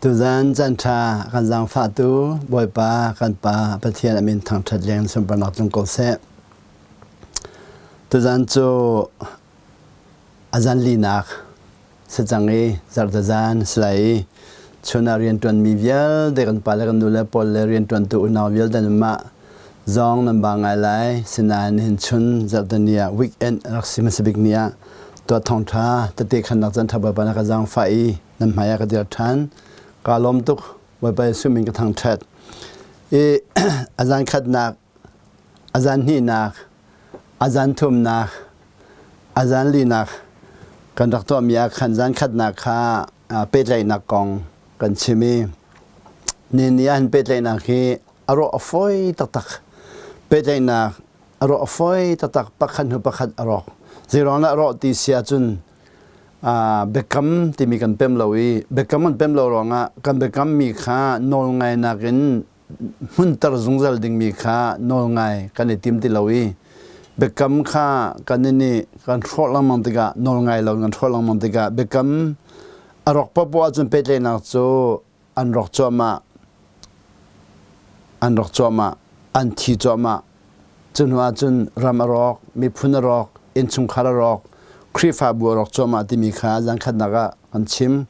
Tuzan caanṭha kan zaangfahtu Bawipa kan Pa Pathian a min thangṭhat leng sunparnak tlung ko seh. Tuzan cu a zan linak si cang i zarhtezan si lai i chun ah rianṭuanmi vialte kan pa le kan nu le pawl le rianṭuantu unau vialte nanmah zong nan ba ngai lai. Sinain nihin chun zarhteni ah weekend rak si hmasa bik ni ah tuah thawngṭha tete khannak caanṭha Bawipa na ka zaangfah i nan hmai ah ka dir ṭhan. Kaa lawm tuk. Bawipa Jesuh min ka thangṭhat. I a zan khatnak, a zan hnihnak, a zan thumnak, a zan linak kan rak tuahmi ah khan zan khatnak kha pehtlaihnak kong kan chim i ni ni ah hin pehtlaihnak hi a rawh a fawi taktak. Pehtlaihnak a rawh a fawi taktak pakhat hnu pakhat a rawk. Zeiruang dah a rawh ti si ahcun biakam timi kan pem lo i biakam kan pem lo ruangah kan biakammi kha nawlngainak in hmunter zungzal dingmi kha nawlngai kan i tim ti lo i biakam kha kan i kan hrawh lengmang tikah nawlngai lo kan hrawh lengmang tikah biakam a rawk poah ahcun pehtlaihnak cu an rawk cuahmah an rawk cuahmah an thi cuahmah cu hnu ahcun ram a rawk miphun a rawk innchungkhar a rawk Khrihfabu a rawk cuahmah timi kha zan khatnak ah kan chim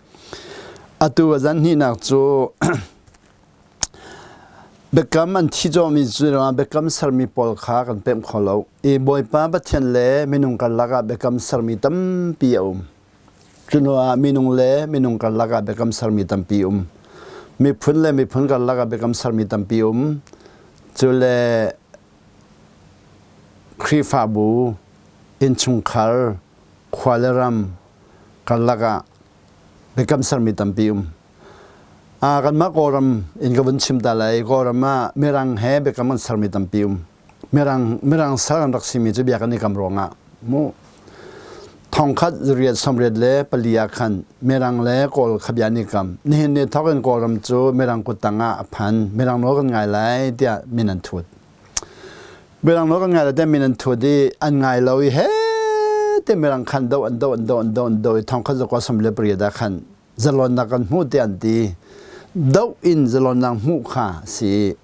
atu a zan hnihnak cu biakam an thi cawmi cu biakam sermi pawl kha kan pemh kho lo i Bawipa Pathian le minung karlak ah biakam sermi tampi a um Cuhnuah minung le minung karlak ah biakam sermi tampi um. Miphun le miphun karlak ah biakam sermi tampi um. Cu le Khrihfabu, innchungkhar, khua le ram karlak ah biakam sermi tampi um. Kanmah Kawlram in ka vun chim ta lai. Kawlram ah Mirang he biakam an sermi tampi um. Mirang Mirang sal an rak simi cu bia kan i kam ruangah mu thongkhat riat sawmriat le pali ah khan Mirang le Kawl kha bia an i kam nihin ni thawk in Kawlram cu Mirang kuttang ah a phan Mirang nawl kan ngai lai tiah min an thut Mirang nawl kan ngai lai tiah min an thut i an ngai lo i he te Mirang khan do an do an do an do an do i thongkhat zakua sawm le pariat ah khan zalonnak kan hmu tiah an ti do in zalonnak hmuh kha si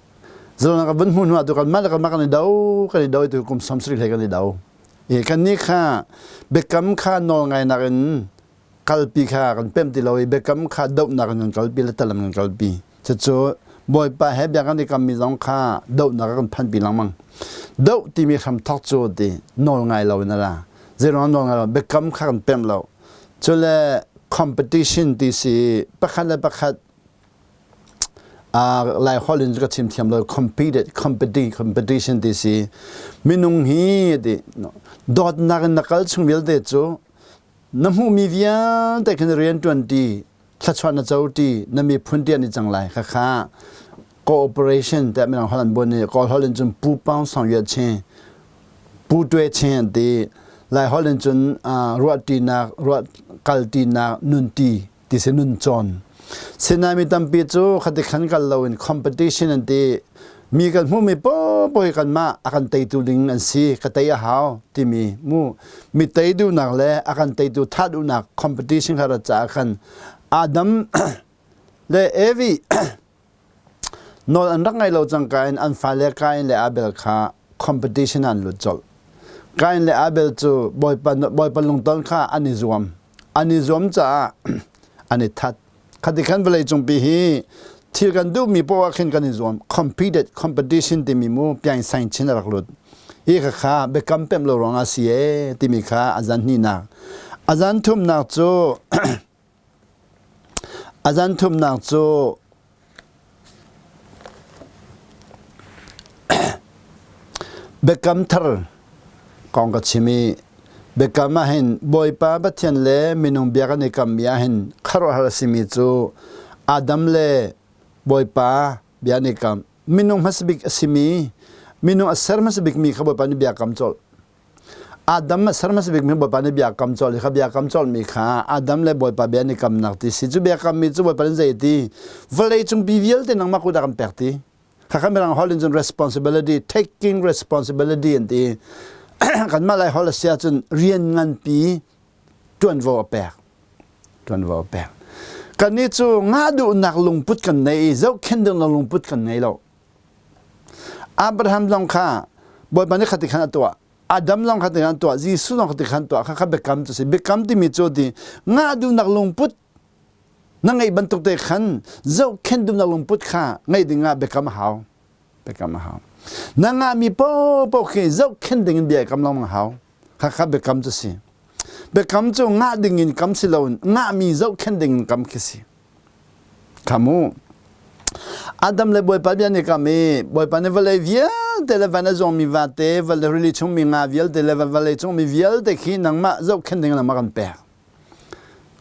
Zalonnak kan vun hmuh hnu ah tu kanmah le kanmah kan i do kan i do i tu kum 70 hlei kan i do. I kannih kha biakam kha nawl ngainak in kalpi kha kan pemh ti lo i biakam kha dohnak in kan kalpi le talam kan kalpi. Cucu Bawipa he bia kan i kammi zong kha dohnak ah kan phanpi lengmang. Doh timi hramthawk cu ti nawl ngai lo in a ra. Zeiruang nawl ngai lo biakam kha kan pemh lo. Cule competition ti si pakhat le pakhat Lai holh in ka chim thiam lo competed competition ti si minung hi ti dawtnak in na kal chung vialte cu na hmuhmi vialte khin rian ṭuan ti thluachuah na co ti na miphun ti an i cang lai khakha cooperation tiah mirang holh an buan i kawl holh in cun pu paung song yue chin pu tue chin an ti lai holh in cun ruah ṭinak ruah kal ṭinak nun ti ti si nun cawn sinain mi tampi cu khati khan kal loin competition an ti mi kan hmuhmi popoh hi kanmah a kan teitu ding an si ka tei a hau timi mu mi tei duhnak le a kan teitu thah duhnak competition kha rat caah khan Adam le Evi nawl an rak ngai lo cangka in an fale Kain le Abel kha competition an lut colh Kain le Abel cu Bawipa Bawipa lungton kha an i zuam an i zuam caah an i that khati khan vawlei cungpi hi thil kan duhmi poah khin kan i zuam competed competition timi mu piang sain chin a rak lut hi kha kha biakam pem lo ruangah si e timi kha a zan hnihnak a zan thumnak cu A zan thumnak cu Biakam Thar kong ka chim i biakam ah hin Bawipa Pathian le minung bia kan i kammi ah hin khuaruahhar a simi cu Adam le Bawipa bia an i kam. Minung hmasa bik a simi, minung a ser hmasa bikmi kha Bawipa nih bia kam colh. Adam a ser hmasa bikmi Bawipa nih bia kam colh i kha bia kam colhmi kha Adam le Bawipa bia an i kamnak ti si. Cu biakammi cu Bawipa nih zei a ti? Vawlei cung bi vialte nangmah kut ah kan pek ti. Khakha mirang holh in cun responsibility, taking responsibility an ti. Kanmah Lai holh a si ahcun rian nganpi ṭuanvo a pek. Ṭuanvo a pek. Kannih cu ngah duhnak lungput kan nei i zohkhenh dingnak lungput kan ngei lo. Abraham zong kha Bawipa nih khati khan a tuah. Adam zong khati khan tuah. Jesuh zong khati khan tuah. Khakha biakam cu si. Biakam timi cu ti ngah duhnak lungput na ngeih bantuk te khan zohkhenh duhnak lungput kha ngeih ding ah biakam a hau. Biakam a hau. Na ngahmi paohpaoh khi zohkhenh ding in bia i kam lengmang a hau. Khakha biakam cu si. Biakam cu ngah ding in kam si loin ngahmi zohkhenh ding in kam khi si. Khamu. Adam le Bawipa bia nih kam i Bawipa nih vawlei vialte le van a zawngmi vate, vawlei rili chungmi nga vialte le vawlei chungmi vialte khi nangmah zohkhenh ding nangmah kan pek.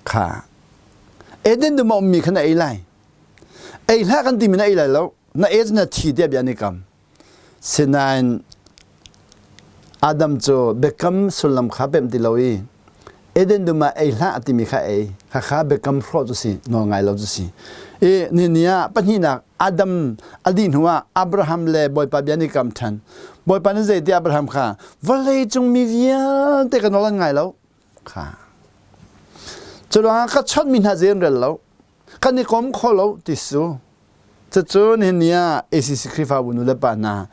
Kha. Eden dum a ummi kha na ei lai. Ei hlah kan timi na ei lai lo. Na ei na thi tiah bia nih kam. Sinain Adam cu biakam sullam kha pemh ti lo i Eden dum ah ei hlah timi kha ei. Khakha biakam hrawh cu si, nawl ngai lo cu si. I nini ah pahnihnak Adam a dih hnu ah Abraham le Bawipa bia nih kam ṭhan. Bawipa nih zeiti Abraham kha vawlei cung mi vialte ka nawl an ngai lo. Kha. Cu ruangah ka chawnhmi hna zei an rel lo. Kan i kom kho lo ti su. Cucu nihin ni ah ACC Khrihfabu nu le pa hna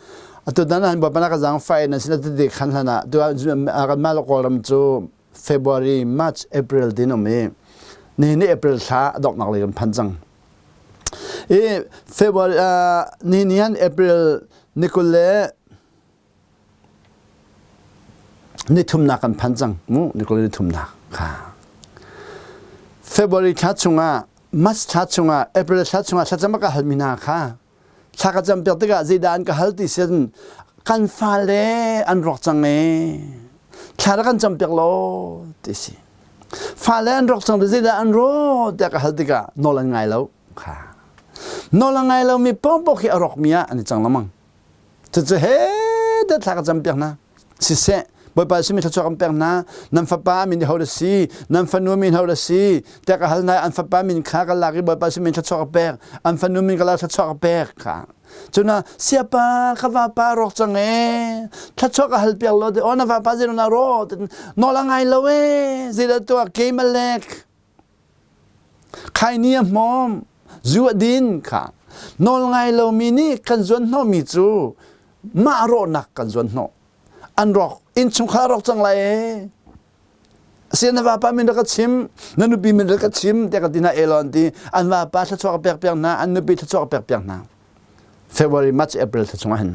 atu dan ah Bawipa na ka zaangfah i nan sin tete khan hlan ah tu ah kanmah le Kawlram cu February, March, April tin um i nihin ni April thla a donghnak lei kan phan cang. I February nihin ni han April ni 20 le Nithumnak kan phan cang mu nikul nithumnak kha. February thla chungah March thla chungah April thla chungah thlacam a ka halmi hna kha thla ka cam piak tikah zeidah an ka hal ti sin kan fale an rawk cang ee thla rak kan cam piak law ti si fale an rawk cang zeidah an rawh tiah ka hal tikah nawl an ngai lo kha nawl a ngai lomi paohpaoh khi a rawkmi ah an i cang lengmang Cucu he dat thla ka cam piak hna. Siseh, Bawipa simi thluachuah kan pek hna. Nan fapa min ho da si, nan fanu min ho da si. Tiah ka hal hna an fapa min kha ka lak i Bawipa simi thluachuah ka pek. An fanu min ka lak thluachuah ka pek kha. Cuna siapa ka vapa rawk cang e. Thluachuah ka hal piak lo te o na vapa zei na ro nawl a ngai lo e. Zeidah tuah kemalek. Khaini a hmawm, zu a din kha nawl ngai lomi nih kan zuan hnawhmi cu mah rawhnak kan zuan hnawh. An rawk, innchungkhar rawk cang lai ee. Asian na vapa min rak ka chim, na nupi min rak ka chim tiah ka ti hna elon ti an vapa thluachuah ka pek piak hna, an nupi thluachuah ka pek piak hna. February, March, April thla chungah hin.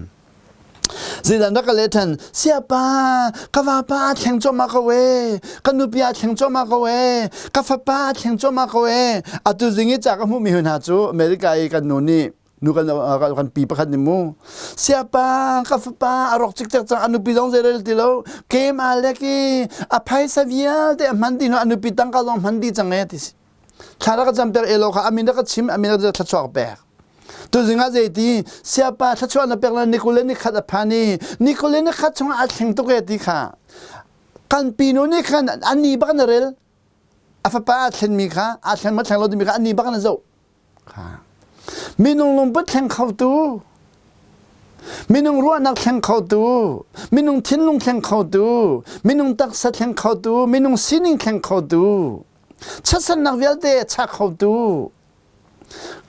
Zeidan rak ka leh ṭhan, siapa, ka vapa aa thleng cuahmah ko ee, ka nupi aa thleng cuahmah ko ee, ka fapa aa thleng cuahmah ko ee. Atu zing i ca ka hmuhmi hna cu America i kan nu nih nu kan kan pi pakhat nih mu siapa ka fapa a rawk cikcek cang a nupi zong zeirel ti lo kem aa lek i a phaisa vialte a hman dih hnu a nupi tangka zong hman dih cang ee ti si thla rak ka cam piak elo kha a min rak ka chim a min rak thluachuah ka pek tuzing ah zeiti siapa thluachuah na pek la ni 21 a phan i ni 21 chungah a thleng tuk e ti kha kan pinu nih khan ani bak na rel a fapa a thlenmi kha a thleng ma thleng lo timi kha ani bak na zoh kha minung lungput thleng khotu minung ruahnak thleng khotu minung thinlung thleng khotu minung taksa thleng khotu minung sining thleng khotu Chiatsernak vialte a chak khotu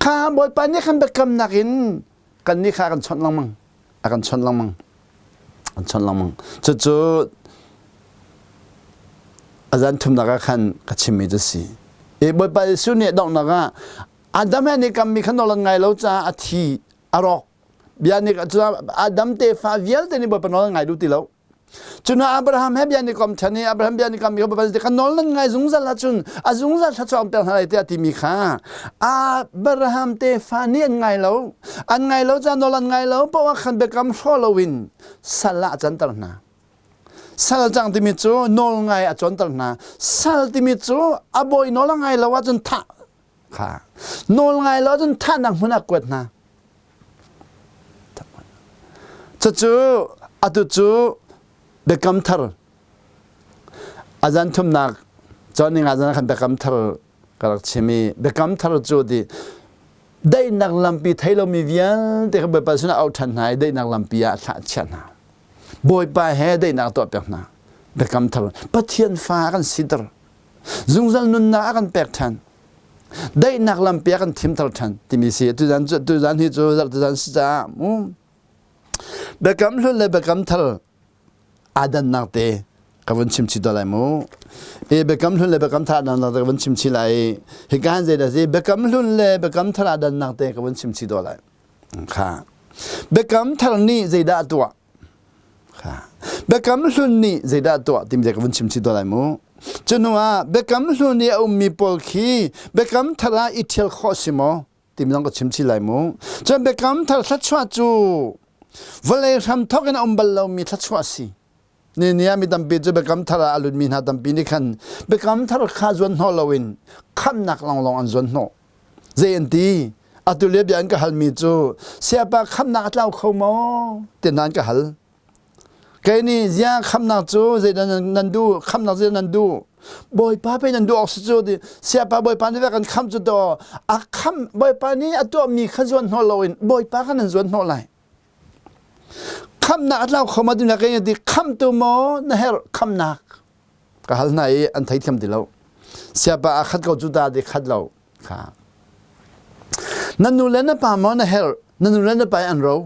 kha Bawipa nih khan biakamnak in kannih kha a kan chawnh lengmang a kan chawnh lengmang an chawnh lengmang cucu a zan thumnak ah khan ka chimmi cu si i Bawipa Jesuh nih donghnak ah Adam he nih kammi kha nawl an ngai lo caah a thi a rawk bia nih Adam tefa vialte nih Bawipa nawl an ngai duh ti lo Cuna Abraham he bia ni kom ṭhan i Abraham bia ni kam mi kha kan nawl nan ngai zungzal ahcun a zungzal thluachuah an pek hna lai tiah timi kha Abraham tefa nih an ngai lo an ngai lo ca nawl an ngai lo poah khan biakam hrawh loin sal ah a canter hna sal cang timi cu nawl ngai a cawnter hna sal timi cu a bawi nawl a ngai lo ahcun thah kha nawl ngai lo ahcun thahnak hmun ah kuat hna Cucu atu cu biakam thar a zan thumnak cawn ah zan khan biakam thar ka rak chim i biakam thar cu ti daihnak lampi thei lomi vialte kha Bawipa sinah auh ṭhan hna i daihnak lampi ah thlah chiah hna. Bawipa he daihnak tuah piak hna. Biakam thar Pathian fa kan siter. Zungzal nunnak a kan pek ṭhan. Daihnak lampi a kan thimter ṭhan timi si. Tuzan cu tuzan hi cu zarhtuzan si caah mu biakam hlun le biakam thar aa dannak te ka vun chim chih lai mu. E biakam hlun le biakam thar dannak te ka vun chim chih lai. Hika han zei dah si biakam hlun le biakam thar aa dannak te ka vun chim chih lai. Kha. Biakam thar nih zeidah a tuah? Biakam hlun nih zeidah a tuah timi ka vun chim chih tuah lai mu. Cu hnu ah biakam hlun i a ummi pawl khi biakam thar ah i ṭhial khawh si maw timi zong ka chim chih lai mu. Cun biakam thar thluachuah cu vawlei hramthawk in a um bal lomi thluachuah a si. Ni ni ah mi tampi cu biakam thar ah a lutmi hna tampi nih khan biakam thar kha zuan hnawh loin khamhnak lawnglawng an zuan hnawh. Zei an ti? Atu le bia an ka halmi cu siapa khamnak a tlau kho maw? ti hna an ka hal. Kei nih ziang khamnak cu zeidah nan duh? Khamnak zeidah nan duh? Bawipa pei nan duh awk si cu ti siapa Bawipa nih kan kham cu to a kham Bawipa nih a tuahmi kha zuan hnawh loin Bawipa kha nan zuan hnawh lai. Khamnak a tlau kho ma ti na kei ti khamtu maw na herh khamnak ka hal hna i an theithiam ti lo. Siapa a khat ko cu ta ti khat lo kha. Na nu le na pa maw na herh na nu le na pa an ro.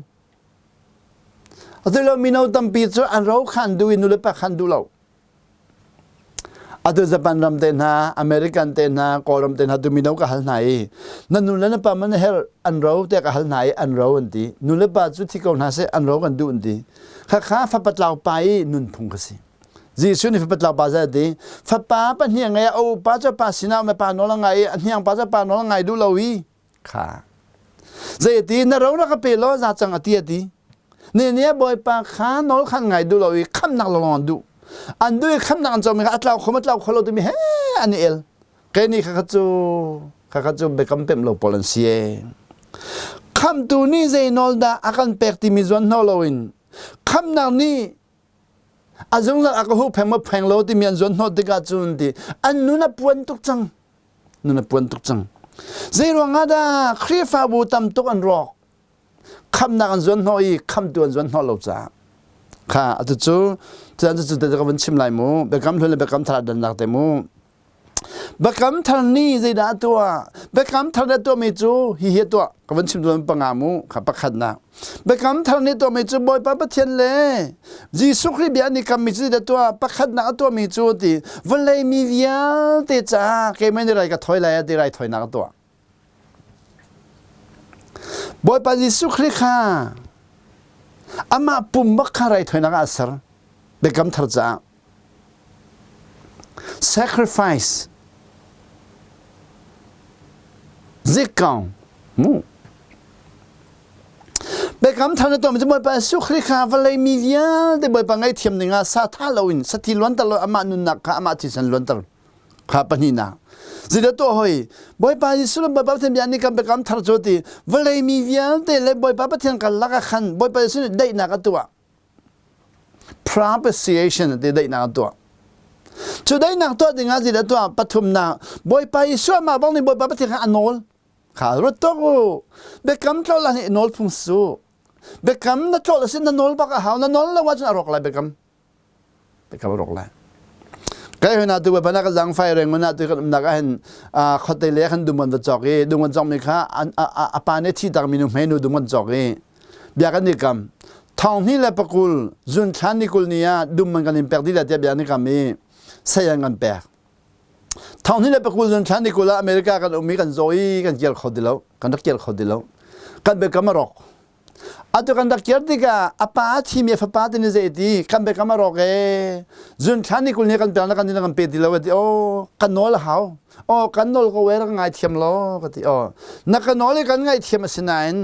Atu lo mino tampi cu an ro khan duh i nu le pa khan duh lo. Atu Japan ram te hna, American te hna, Kawlram te hna tu mino ka hal hna i na nu le na pa man her an ro te ka hal hna i an ro an ti. Nu le pa cu thi ko hna seh an ro kan duh an ti. Khakha fapa tlau pa i nunphung ka si. Jesuh nih fapa tlau pa zai ti. Fapa pahnih ngei a upa cu pa sinah um pa nawl a ngai i a hniang pa cu pa nawl a ngai duh lo i kha zei ti na ro na ka pe law za cang a ti a ti ne ne bawipa kha nawl khan ngai duh lo i khamnak lawng an duh an duh i khamnak an comi kha a tlau kho ma tlau kho lo timi he an i el kei nih kha cu kha kha cu biakam pemh lo pawl an si e khamtu nih zei nawl dah a kan pek timi zuan hno loin khamnak nih a zungzal a ka hu pheng ma pheng lo timi an zuan hnawh tikah cun ti an nun a puan tuk cang nun a puan tuk cang. Zei ruangah dah Khrihfabu tam tuk an rawk? Khamnak an zuan hnawh i khamtu an zuan hnawh lo caah. Kha atu cu cun cu te ka vun chim lai mu. Biakam hlun le biakam thar dannak te mu. Biakam thar nih zeidah a tuah? Biakam thar nih a tuahmi cu hihi a tuah. Ka vun chim tuan panga mu. Kha pakhatnak. Biakam thar nih tuahmi cu Bawipa Pathian le Jesuh Khrih bia nih kammi cu zeidah tuah? Pakhatnak a tuahmi cu ti vawlei mi vialte caah keimah nih rai ka thawi lai ti raithawinak a tuah. Bawipa Jesuh Khrih kha amah pum bak kha raithawinak ah a ser. Biakam thar caah. Sacrifice Zikong mu Biakam thar na tuahmi cu Bawipa Jesuh Khrih kha vawlei mi vialte Bawipa ngaihthiam dingah sa tha loin sathi luanter lo amah nunnak kha amah thisen luanter kha pahnihnak Zeidah tuah hoi Bawipa Jesuh le Bawipa Pathian bia nih kan biakam thar cu ti vawlei mi vialte le Bawipa Pathian karlak ah khan Bawipa Jesuh nih daihnak a tuah propitiation ti daihnak a tuah. Cu daihnak tuah dingah zeidah tuah? Pathumnak Bawipa Jesuh amah bang nih Bawipa Pathian kha a nawl. Kha ruat tuak u. Biakam tlol ah nih nawl phung su. Biakam na tlol a si na nawl bak a hau. Na nawl lo ahcun a rawk lai biakam. Biakam a rawk lai. Kai hna tu bana ka zang fai reng na tu kan umnak ah hin khote le khan dum kan va cawk i dum kan cawk mi kha a pa nih thi tak mi nu hmei nu dum kan cawk i bia kan i kam thong hnih le pakul zun thlan ni kul ni ah dum man kan in pek dih la tiah bia an i kam i sayan kan pek thong hnih le pakul zun thlan ni kul ah America kan um i kan zaw i kan kial kho ti lo kan rak kial kho ti lo kan biakam a rawk atu kan rak kiar tikah a pa a thimi a fapa te nih zei ti kan biakam a rawk e zun thlan ni kul ni kan pek na kan din kan pe ti lo ti o kan nawl a hau o kan nawl ko e rak ngai thiam lo ka ti o na ka nawl i kan ngaih thiam a si nain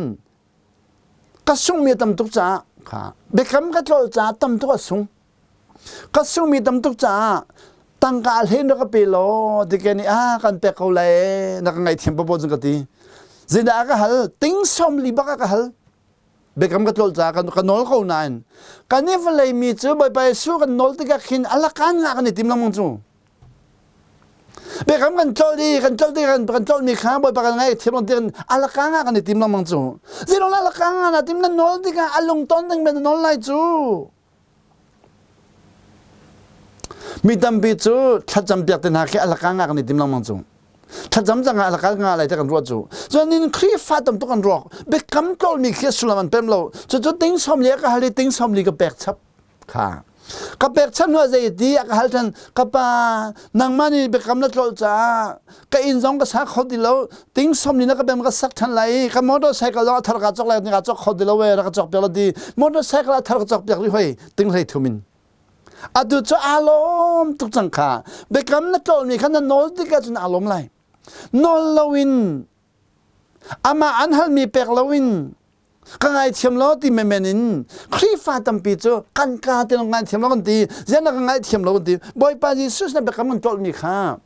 Ka sungmi a tam tuk caah kha biakam ka tlolh caah tam tuk a sung. Ka sungmi tam tuk caah tangka a hlen rak ka pe law ti ke nih ah kan pek ko lai na ka ngaihthiam popo cun ka ti. Zeidah a ka hal? Ting sawm li bak a ka hal. Biakam ka tlolh caah ka, ka nawl ko nain kan i vawlei mi cu Bawipa Jesuh kan nawl tikah khin alakan nga kan i tim lengmang cu. Biakam kan tlolh i kan tlolh ti kan kan tlolhmi kha Bawipa kan ngai thiam lo ti kan alakang ah kan i tim lengmang cu. Zeirong alakang ah na tim na nawl tikah a lungton ding men na nawl lai cu. Mi tampi cu thlacam piak te hna khi alakang ah kan i tim lengmang cu. Thlacam cang ah kal nga lai te kan ruat cu. Cun in Khrihfa tam tuk an ruak. Biakam tlolmi khi sullam an pem lo. Cucu ting som li ka hal i ting som li ka pek chap. Kha. Ka pek chap hnu ah zei ti a ka hal than ka pa nangmah nih biakam na tlol caah ka inn zong ka sa kho ti lo ting som ni na ka pem ka sak than lai i ka motorcycle zong a thar ka cok lai ni ka cok kho ti lo we ra ka cok piak lo ti motorcycle a thar ka cok piak ri hoi ting hlei thum in Atu cu aa lawm tuk cang kha. Biakam na tlawlmi kha na nawl tikah cun aa lawm lai. Nawl loin amah an halmi pek loin ka ngaithiam lo ti menmen in Khrihfa tampi cu kan ka ti lo ngaithiam lo kan ti zian na ka ngaithiam lo kan ti Bawipa Jesuh na biakam kan tlawlmi kha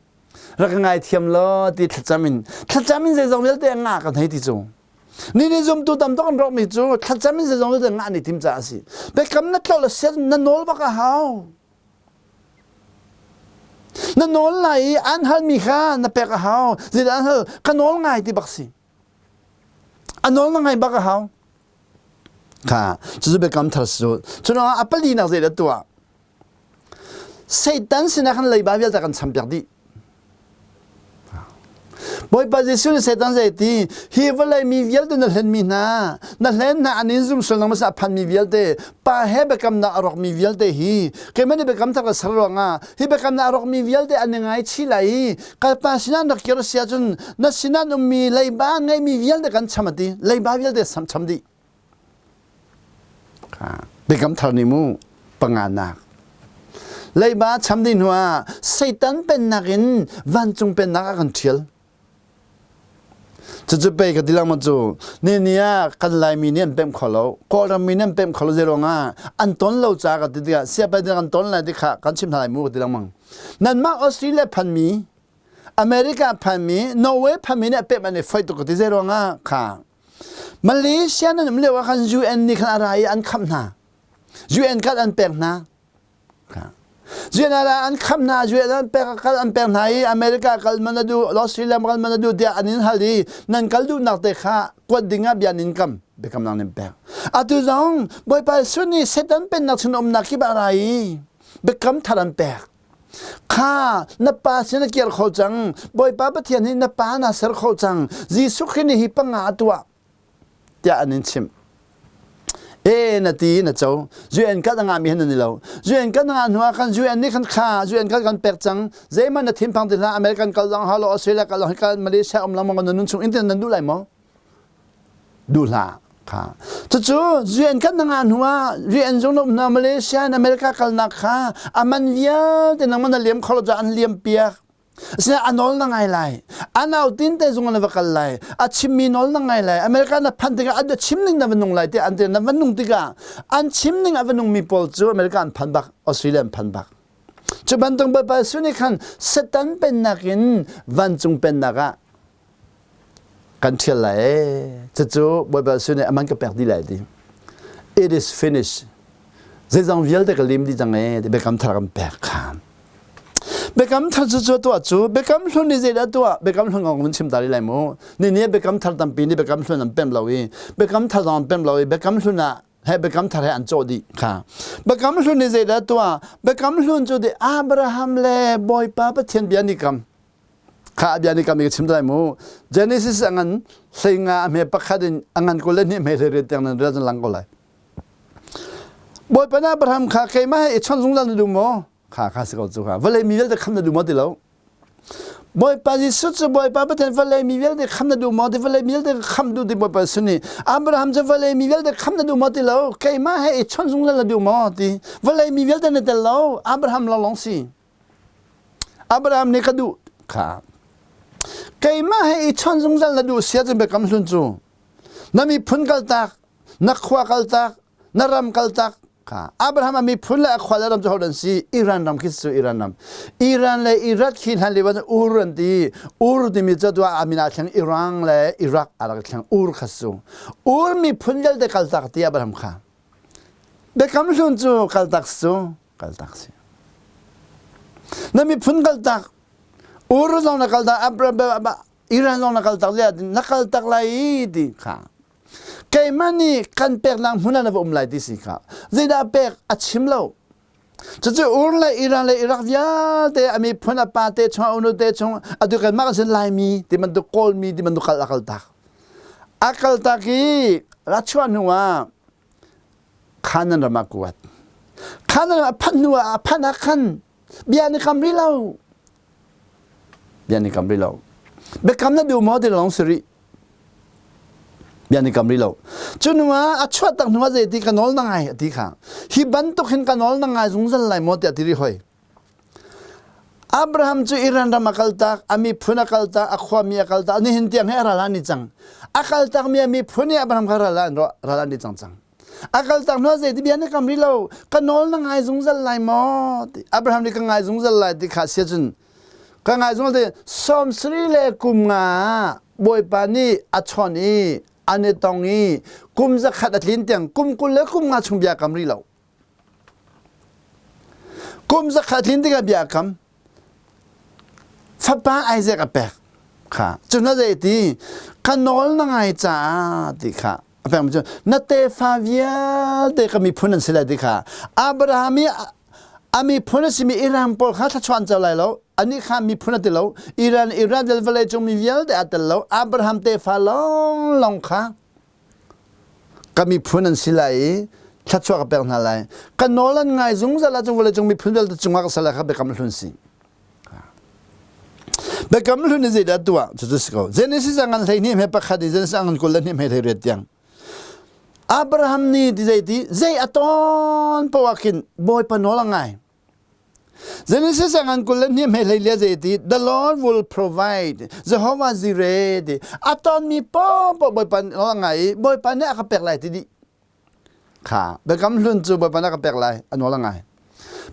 rak ka ngaithiam lo ti thlacam in thlacam in zeizong vialte nga kan hei ti cu Ni ni zumtu tam tuk an rawkmi cu thlacam in zeizong vialte ngah ni tim caah a si. Biakam na tlolh a si na nawl bak a hau. Na nawl lai i an halmi kha na pek a hau. Zeidah an hal? Ka nawl ngai ti bak si. A nawl na ngai bak a hau. Kha, cucu biakam thar si cu. Cu a palinak zeidah tuah? Satan sinah khan leiba vialte kan champiak dih. Bawipa Jesuh nih Satan zei ti hi vawlei mi vialte na hlenmi hna na hlen hna an in zum sual nang masa phanmi vialte pa he biakamnak a rawkmi vialte hi keimah nih biakam thar ka ser ruangah hi biakamnak a rawkmi vialte an i ngaichih lai i kalpa sinah na kir si ahcun na sinah ummi leiba ngeimi vialte kan cham ati leiba vialte cham dih Biakam thar nih mu panganak leiba cham dih hnuah Satan pennak in vancung pennak a kan ṭhial. Cucu pei ka ti lengmang cu ni ni ah kan Laimi nih an pemh kho lo, Kawlram mi nih an pemh kho lo zei ruangah an ton lo caah ka ti tikah siapai ding kan ton lai ti kha kan chim hna lai mu ka ti lengmang. Nanmah Australia phanmi, America phanmi, Norway phanmi nih a pemh an i foih tuk ka ti zei ruangah kha Malaysia nan um lio ah khan UN nih khan a ra i an khamh hna. UN khat an pek hna. UN a ra an khamh hna, UN an pek kal an pek hna i America kal man a duh, Australia kal man a duh tiah an in hal i nan kal duhnak te kha kuat ding ah bia nin kam biakamnak nin pek. Atu zong Bawipa Jesuh nih Satan pennak chung umnak kip ah a ra i biakam thar an pek. Kha na pa sin a kir kho cang. Bawipa Pathian hi na pa na ser kho cang. Jesuh Khrih nih hi panga a tuah tiah an in chimh. E na ti na co. UN kat a ngahmi han nan i lo. UN kat na ngah hnu ah khan UN nih khan kha UN khat kan pek cang. Zeihmanh na thinphang ti hlah. American kal zong hau lo, Australia kal zong kal Malaysia um lengmang na nun chung in nan duh lai maw? Duh hlah. Kha. Cucu UN kan na ngah hnu ah UN zung na um hna Malaysia in America kalnak kha a man vialte nangmah na liam kho lo caah an liam piak. Asinain a nawl na ngai lai. A nau tin te zung na va kal lai. A chimmi nawl na ngai lai. America na phan tikah a chim ning na va nung lai tiah an ti na va nung tikah an chim ning a va nungmi pawl cu America an phan bak, Australia an phan bak. Cu bantuk Bawipa Jesuh nih khan Satan pennak in vancung pennak ah kan ṭhial lai ee. Cucu Bawipa Jesuh nih a man ka pek dih lai ti. It is finished. Zeizong vialte ka lim dih cang ee ti biakam thar kan pek kha. Biakam thar cu cu tuah cu biakam hlun nih zeidah tuah biakam hlun kong kan chim ta rih lai mu. Ni ni biakam thar tampi nih biakam hlun an pemh lo i biakam thar zong an pemh lo i biakam hlun ah he biakam thar he an cawh dih kha. Biakam hlun nih zeidah tuah biakam hlun cu di Abraham le Bawipa Pathian bia ni kam Kha bia nih kam i ka chim lai mu. Genesis a ngan hleinga a hme pakhat in a ngan 22 hme hlei riat tiang nan rel lang ko lai. Bawipa na Abraham kha keimah he i chon zungzal na duh maw? Kha kha si ko cu kha. Vawlei mi vialte kham na duh maw ti lo? Bawipa Jesuh cu Bawipa Pathian vawlei mi vialte kham na duh maw ti vawlei mi vialte kham duh ti Bawipa Jesuh nih Abraham cu vawlei mi vialte kham na duh maw ti lo? Keimah he i chon zungzal na duh maw ti? Vawlei mi vialte na tel lo Abraham lawnglawng si. Abraham nih ka duh kha keimah he i chon zungzal na duh sia cun biakam hlun cu na miphun kaltak na khua kaltak na ram kaltak kha Abraham a miphun le a khua le ram cu hodan si Iran ram khi cu Iran ram Iran le Iraq khi hlan lio ah Ur an ti Ur timi cu tu ah amin ah thleng Iran le Iraq a rak thleng Ur kha cu Ur miphun vialte kaltak ti Abraham kha biakam hlun cu kaltak cu kaltak si. Na miphun kaltak, Ur zong na kaltak, Iran zong na kaltak le na kaltak lai ti kha. Keimah nih kan peknak hmun ah na va um lai ti si kha. Zeidah pek a chim lo. Cucu Ur le Iran le Iraq vialte a miphun a pa te chung a unu te chung atu kanmah kan sin Laimi ti bantuk Kawlmi ti bantuk kal a kal tak. A kal tak i ra chuah hnu ah Canaan ram ah kuat. Canaan ram a phanh hnu ah a phanh ah khan bia ni kam rih lo. Bia ni kam rih lo. Biakam na duh maw ti lawng si rih. Bia ni kam rih lo. Cu hnu ah a chuah tak hnu ah zeiti ka nawl na ngai a ti kha. Hi bantuk hin ka nawl na ngai zungzal lai maw tiah ti rih hoi. Abraham cu Iran ram a kaltak, a miphun a kaltak, a khuami a kaltak, nihin tiang hi a ral an i cang. A kaltakmi a miphun i Abraham kha ral an ral an i cang cang. A kaltak hnu ah zeiti bia na kam rih lo, ka nawl na ngai zungzal lai maw? Ti Abraham nih ka ngai zungzal lai ti kha sia cun ka ngai zungzal ti 70 le kum nga Bawipa nih a chawn i an i tong i kum zakhat a tlin tiang kum 20 le kum nga chung bia kam rih lo. Kum zakhat tlin tikah bia a kam. Fapa Isaac a pek kha. Cun a zei ti ka nawl na ngai caah ti kha a pek cu na tefa vialte ka miphun an si lai ti kha Abraham i a miphun a simi Iran pawl kha thluachuah an co lai lo anih kha miphun a ti lo Iran Iran vawlei cung mi vialte a tel lo Abraham tefa lawnglawng kha Ka miphun an si lai i thluachuah ka pek hna lai. Ka nawl an ngai zungzal ahcun vawleicung miphun vialte cungah ka sal kha biakam hlun si. Biakam hlun in zeidah tuah cucu si ko. Genesis ah ngan 12 he pakhat i Genesis ah ngan 22 he 18 tiang. Abraham nih ti zei ti zei a tawn poah khin Bawipa nawl a ngai. Genesis ah ngan kul le hnih hme hlei lia zei ti the Lord will provide Jehovah Jireh ti a tonmi paohpaoh Bawipa nawl a ngai i Bawipa nih a ka pek lai ti dih kha biakam hlun cu Bawipa nih a ka pek lai a nawl a ngai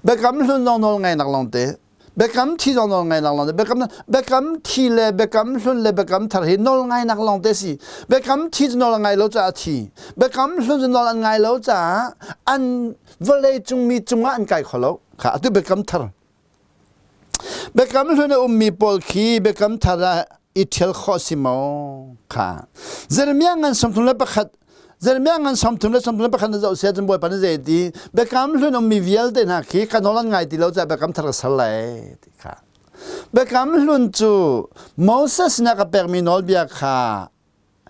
biakam hlun zong nawl ngainak lawng te biakam thi zong nawl ngainak lawng te biakam biakam thi le biakam hlun le biakam thar hi nawl ngainak lawng te si biakam thi cu nawl a ngai lo caah a thi biakam hlun cu nawl an ngai lo caah an vawlei cung mi cungah an kai kho lo kha atu biakam thar biakam hlun a ummi pawl khi biakam thar ah i ṭhial khawh si maw kha Jeremiah ngan 31 Jeremiah ngan 31 na zoh sia cun Bawipa nih zei ti biakam hlun ummi vialte hna khi ka nawl an ngai ti lo caah biakam thar ka ser lai ti kha biakam hlun cu Moses nih a ka pekmi nawlbia kha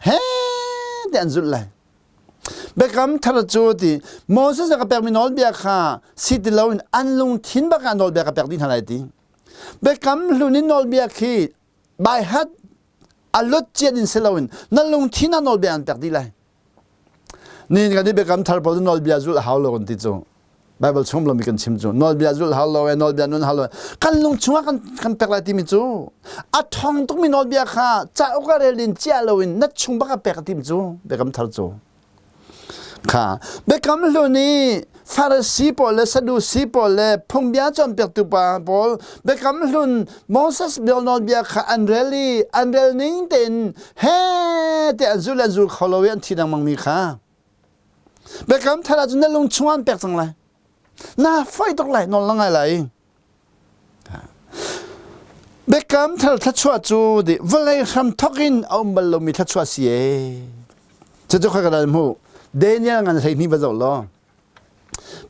he ti an zulh lai biakam thar cu ti Moses a ka pekmi nawlbia kha si ti loin an lungthin bak ah nawlbia ka pek dih hna lai ti biakam hlun in nawlbia khi by heart a lut cian in si loin na lungthin ah nawlbia an pek dih lai Ni kan i biakam thar pawl nawlbia zulh hau lo kan ti cu. Bible chung lomi kan chim cu nawlbia zulh hau lo e nawlbia nun hau lo kan lung chungah kan kan pek lai timi cu a thong tukmi nawlbia kha cauk ah rel in chia loin na chung bak a pek tim cu biakam thar cu kha biakam hlun i Pharisee pawl le Sadusi pawl le phungbia cawnpiaktu pa pawl biakam hlun Moses bia nawlbia kha an rel i an rel ning tein he te an zul an zul kho lo i an thi lengmang mi kha biakam thar ahcun na lung chung an pek cang lai na foi tuk lai nawl na ngai lai biakam thar thluachuah cu di vawlei hram thok in a um bal lomi thluachuah si e cucu kha ka dal hmu Daniel ngan 12 va zoh law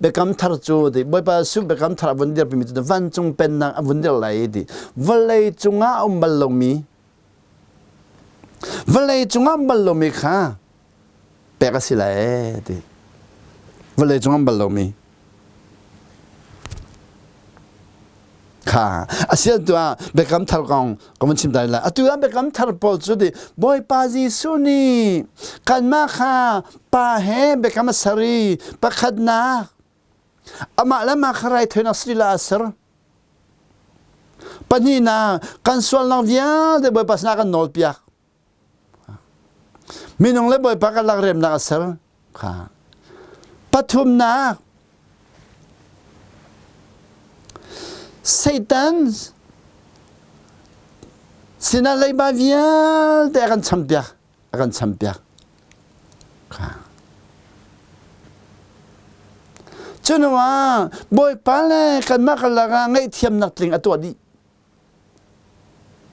biakam thar cu ti Bawipa Jesuh biakam thar a vun dirpimi cu vancung pennak a vun dir lai ti vawlei cungah a um bal lomi Vawlei cungah bal lomi kha pek a si lai ti. Vawlei cungah bal lomi kha asian tu ah biakam thar kong ka vun chim tai lai atu ah biakam thar pawl cu ti Bawipa Jesuh nih kanmah kha pa he biakam a ser i pakhatnak amah le mah kha raithawinak salila a ser Pahnihnak, kan sualnak vialte Bawipa sinah kan nawlpiak. Minung le Bawipa kan lak remnak a ser. Kha. Pathumnak, Satan sinah leiba vialte a kan champiak, a kan champiak. Cunuah Bawipa le kanmah karlak ah ngaihthiamnak tling a tuah dih.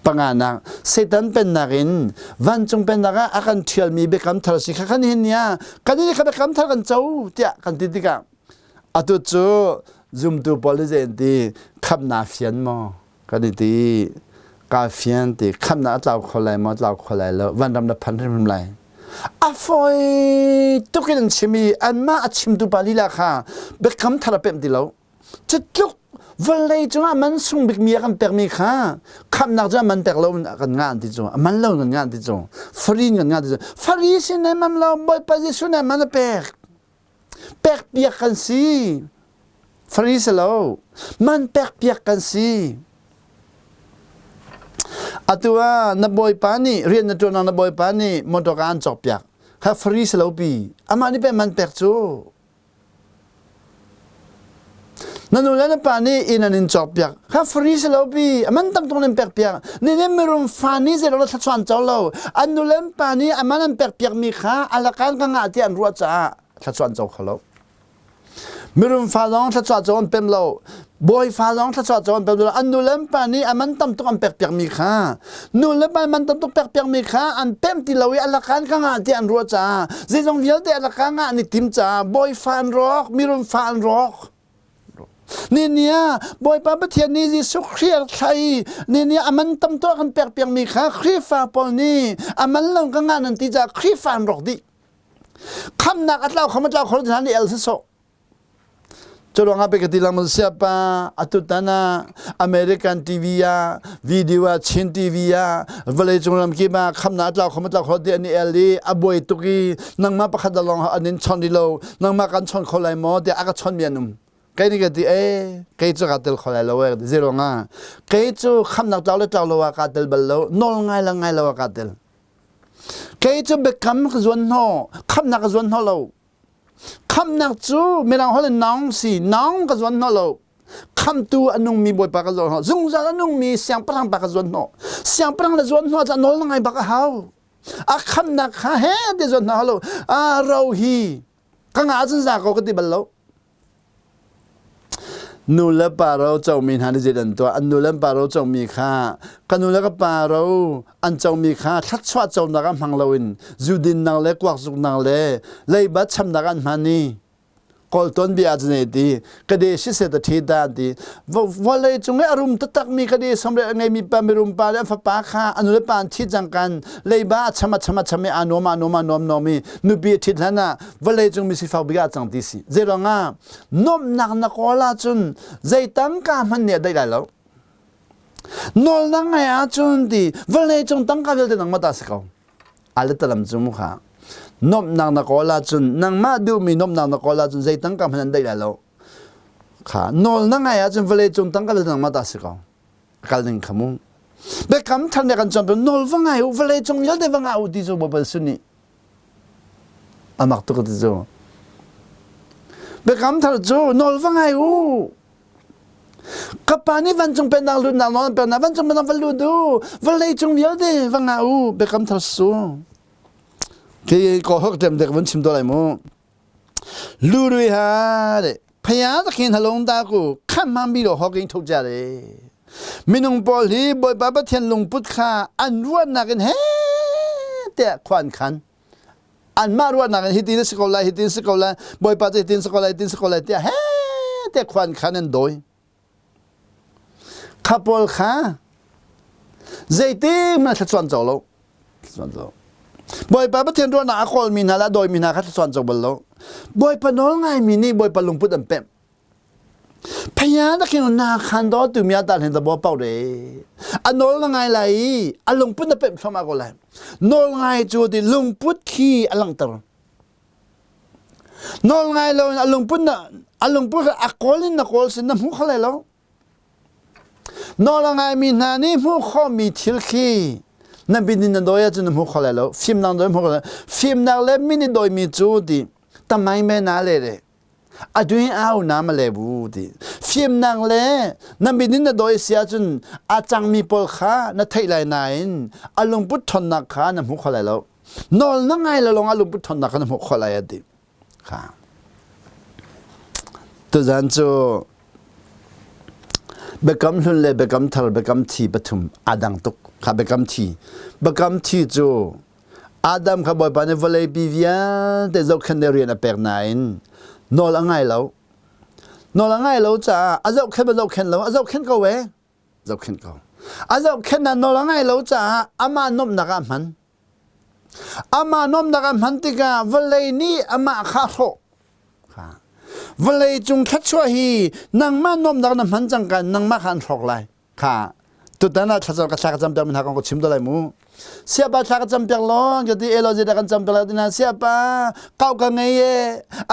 Panganak, Satan pennak in vancung pennak ah a kan ṭhialmi biakam thar si kha kan hin nia kan ini kha biakam thar kan co tiah kan ti tikah atu cu. Zumtu pawl nih zei an ti? Khamhnak fian maw? Kan i ti. Ka fian ti. Khamhnak a tlau kho lai maw? Tlau kho lai lo. Vanram na phan hrimhrim lai. A fawi tuk in an chim i anmah a chimtu pa lila kha biakam thar a pemh ti lo. Cutluk vawlei cungah man sung bikmi a kan pekmi kha khamhnak cu a man pek lo kan ngah an ti cu a man lo kan ngah an ti cu free kan ngah ti cu free sin ai man lo Bawipa Jesuh nih man a pek pek piak kan si free si lo man pek piak kan si atu ah na bawipa nih rian na ṭuan na bawipa nih motor ka an cawk piak kha free si lo pi amah nih pe man pek cu Na nu le na pa nih inn an in cawkpiak. Kha free si lo pi. A man tam tuk nan pekpiak. Ni nih mirum fa nih zei lo thlachuan co lo. An nu le an pa nih a man an pekpiak mi kha alakan ka ngah tiah an ruah caah thlachuan co kho lo. Mirum fa zong thlachuah co an pem lo. Bawi fa zong thlachuah co an pem lo. An nu le an pa nih a man tam tuk an pekpiak mi kha nu le pa man tam tuk pekpiak mi kha an pem ti lo i alakan ka ngah tiah an ruah caah zeizong vialte alaka ngah an i tim caah bawi fa an rawk mirum fa an rawk ni nia Bawipa Pathian nih Jesuh Khrih a thlah i ni nia a man tam tuah kan pek piak mi kha Khrihfa pawl nih a man lo ka ngah nan ti caah Khrihfa an rawk dih khamnak a tlau kham a tlau kho hna nih el si sawh Cu ruangah pei ka ti lengmang siapa atutan ah American TV ah video ah Chin TV ah vawleicung ramkip ah khamnak a tlau kho ma tlau kho ti an i el i a buai tuk i nangmah pakhat lawng an in chawnh rih lo nangmah kan chawnh kho lai maw tiah a ka chawnhmi an um kei nih ka ti ee kei cu kaa tel kho lai lo ee zei ruangah kei cu khamnak tlau le tlau lo ah kaa tel bal lo nawl ngai le ngai lo ah kaa tel kei cu biakam ka zuan hnawh khamnak ka zuan hnawh lo Khamnak cu mirang holh in naung si naung ka zuan hnawh lo khamtu a nungmi bawipa ka zuan hnawh zungzal a nungmi siangpahrang pa ka zuan hnawh siangpahrang le zuan hnawh cu a nawl na ngai bak a hau a khamnak kha he ti zuan hnawh lo a ro hi ka nga cun za ko ka ti bal lo Nu le pa ro comi hna nih zei an tuah? An nu le an pa ro comi kha ka nu le ka pa ro an comi kha thluachuah conak ah hmang loin zu dinnak le kuak zuknak le leiba chamnak an hman i kawl tuanbia ah cun ti kade siseh ta ṭhi ta an ti vawlei cung i a rum taktakmi kade samre a ngeimi pa mirum pa le an fapa kha a nu le pa an thi cang kan leiba a cham a cham a cham i aa nuam aa nuam aa nuam nuam i nupi a ṭhit hlan ah vawlei cung mi sifak bik ah cang ti si zei ruangah nuamhnak na kawl ahcun zei tangka hmanh nih a daih lai lo nawl na ngai ahcun ti vawlei cung tangka vialte nangmah ta si ko aletalam cu mu kha nuamhnak na kawl ahcun nangmah duhmi nuamhnak na kawl ahcun zei tangka hmanh an daih lai lo kha nawl na ngai ahcun vawlei cung tangka vialte nangmah ta si ko kal ning kha mu biakam thar nih kan cawnpiak nawl va ngai u vawlei cung vialte va ngah u ti cu Baibal sun nih a mak tuk ti cu biakam thar cu nawl va ngai u ka pa nih vancung pennak lutnak nawl an peknak vancung pennak va lut u vawlei cung vialte va ngah u biakam thar su khi ko hok tem dek vun chim to lai mu လူတွေဟာတဲ့ဖယားသခင်နှလုံးသားကိုခတ်မှန်းပြီးတော့ဟောကိန်းထုတ်ကြတယ် minung pawl hi Bawipa Pathian lungput kha an ruahnak in he tiah khua an khan anmah ruahnak in hitin a si ko lai hitin si ko lai Bawipa cu hitin si ko lai hitin si ko lai tiah he tiah khua an khan an dawi kha pawl kha zeitin hmanh thluachuah an co lo thluachuah an co Bawipa Pathian ruahnak a kawlmi hna le a dawimi hna kha thluachuah an co bal lo Bawipa nawl ngaimi nih Bawipa lungput an pemh Phaya na khin na khan do tu mya ta hlen da bo pau re a nawl na ngai lai i a lungput na pemh thluahmah ko lai nawl ngai cu ti lungput khi a langhter nawl ngai lo in a lungput na a lungput a kawl in na kawl sin na hmu kho lai lo nawl a ngaimi hna nih hmuh khawhmi thil khi na bin in na dawi ahcun na hmu kho lai lo fimnak dawi hmu kho lai fimnak le min i dawimi cu ti tamai me na le le a dui au na ma le bu ti fimnak le na min in na dawi si ahcun a cangmi pawl kha na theih lai nain a lungput ṭhawnnak kha na hmu kho lai lo nawl na ngai lo lawng a lungput ṭhawnnak kha na hmuh khawh lai a ti kha tuzan cu biakam hlun le biakam thar biakam thi pathum aa dang tuk kha biakam thi biakam thi cu Adam kha Bawipa nih vawleipi vialte zohkhenh le rian a pek nain nawl a ngai lo. Nawl a ngai lo caah a zohkhenh a zohkhenh lo, a zohkhenh ko ee. Zohkhenh ko. A zohkhenh ah nawl a ngai lo caah amah nuamhnak ah hman. Amah nuamhnak ah hman tikah vawlei nih amah kha hrawh. Vawlei cung thluachuah hi nangmah nuamhnak na hman cang ka nangmah kha an hrawk lai. Kha tutan ah thlacam ka thla ka cam piak mi hna kong ka chim te lai mu. Siapa thla ka cam piak lawng ka ti elo zeidah kan cam piak lai tina siapa kau ka ngei e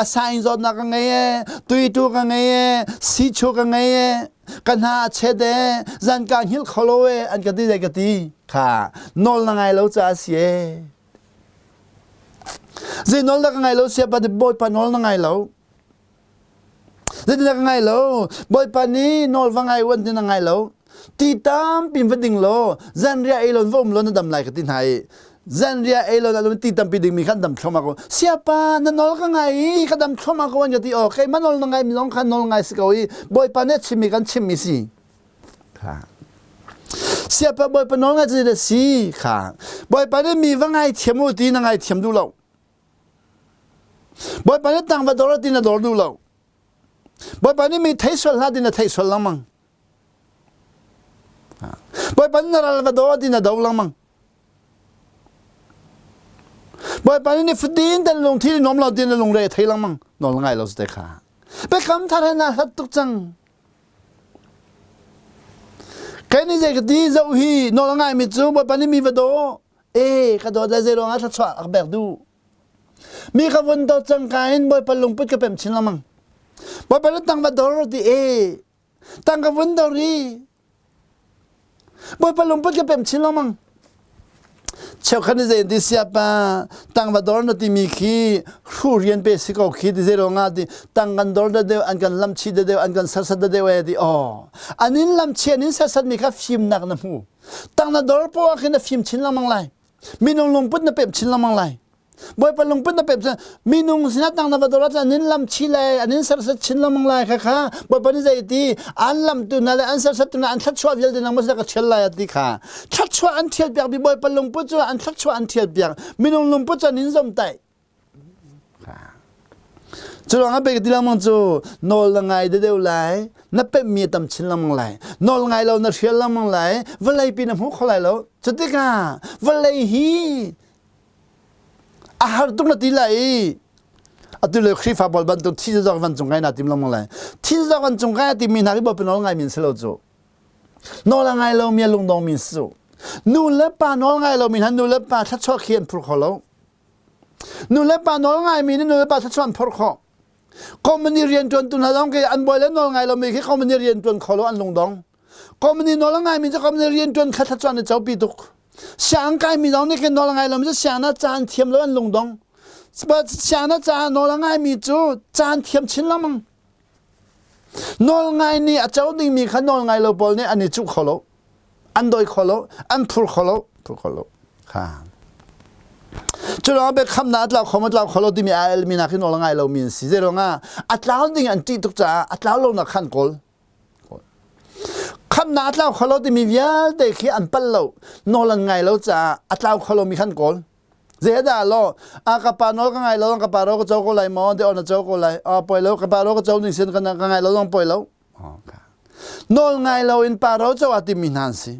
a sain zawtnak ka ngei e tuitu ka ngei e sichu ka ngei e ka hna a chet e zan ka hngilh kho lo e an ka ti zei ka ti kha nawl na ngai lo ca si e zei nawl na ka ngai lo siapa ti bawipa nawl na ngai lo Zeitindah ka ngai lo? Bawipa nih nawl va ngai uan ti na ngai lo. Ti tampi va ding law zanriah ei lon va um law na dam lai ka ti hna i zanriah ei lon ah ti tampi dingmi khan dam thluahmah ko. Siapa na nawl ka ngai i ka dam thluahmah ko an ka ti aw keimah nawl na ngai mi zong kha nawl ngai si ko i Bawipa nih a chimmi kan chimmi si. Kha. Siapa Bawipa nawl ngai cu si kha. Bawipa nih mi va ngai thiam u ti na ngai thiam duh lo. Bawipa nih tang va dor ti na dor duh lo. Bawipa nih mi thei sual hlah ti na thei sual lengmang. Bawipa nih na ral va do ti na do lengmang. Bawipa nih nifatin ten lungthin nuam lo ti na lungre thei lengmang. Nawl ngai lo te kha. Biakam thar he na hlat tuk cang. Kai ni zei ka ti zoh hi nawl ngai mi cu Bawipa nih mi va daw E ka dawt le zei ruangah thluachuah a ka pek duh. Mi ka vun dawt cang ka in Bawipa lungput ka pem chin lengmang. Bawipa na tang va dor ti e. Tang ka vun dor i. Bawipa lungput ka pem chin lengmang. Cheukhat ni zei ti siapa tang va dor na timi khi hru rian pe si ko khi ti zei ruangah ti tang kan dor da deuh an kan lamchi da deuh an kan sersat da deuh e ti oh an in lamchi an in sersat mi kha fimnak na hmu Tang na dor poah khin na fim chin lengmang lai. Minung lungput na pem chin lengmang lai. Bawipa lungput na pem chin minung sinah tang na va dor ahcun an in lam chi lai an in serset chin lengmang lai kha kha Bawipa nih zei ti an lam tu na le an serset tu na an thluachuah vialte nang maw ka thial lai ti kha thluachuah an thial piak bi Bawipa lungput cu an thluachuah an thial piak minung lungput cu an in zom tai Cu ruangah pei ka ti lengmang cu nawl na ngai deuh lai, na pemhmi a tam chin lengmang lai, nawl ngai lo na hrial lengmang lai, vawlei pi na hmu kho lai lo. Cutikah vawlei hi a har tuk na ti lai i atu le Khrihfa pawl bantuk thi zawk van cung kai na tim lengmang lai. Thi zawk van cung kai a timi hna hi bawi nawl ngai min si lo cu. Nawl a ngai lomi a lungdong mi si cu. Nu le pa nawl ngai lomi hna nu le pa thluachuah khi an phur kho lo. Nu le pa nawl ngaimi nih nu le pa thluachuah an phorh khawh. Company rianṭuantu hna zong khi an bawi le nawl ngai lomi khi company rianṭuan kho lo an lungdong. Company nawl a ngaimi cu company rianṭuan kha thluachuah an i copi tuk. Siang kaimi zong nih khin nawl a ngai lomi cu siang ah caan thiam lo an lungdong. Siang ah caan nawl a ngaimi cu caan thiam chin lengmang. Nawlngai nih a co dingmi kha nawlngai lo pawl nih an i cuh kho lo. An dawi kho lo, an phur kho lo, phur kho lo. Kha. Cu ruangah biakhamnak a tlau kho ma tlau kho lo timi a elmi hna khi nawl a ngai lomi an si. Zei ruangah a tlau ding an ṭih tuk caah a tlau lonak kha an kawl. Khamnak a tlau kho lo timi vialte khi an palh lo. Nawl an ngai lo caah a tlau kho lomi kha an kawl. Zeidah law a ka pa nawl ka ngai lo ka pa ro ka co ko lai maw de on a co ko lai a poi lo ka pa ro ka co ning sin ka ka ngai lo zong poi lo nawl ngai lo in pa ro co a timi hna an si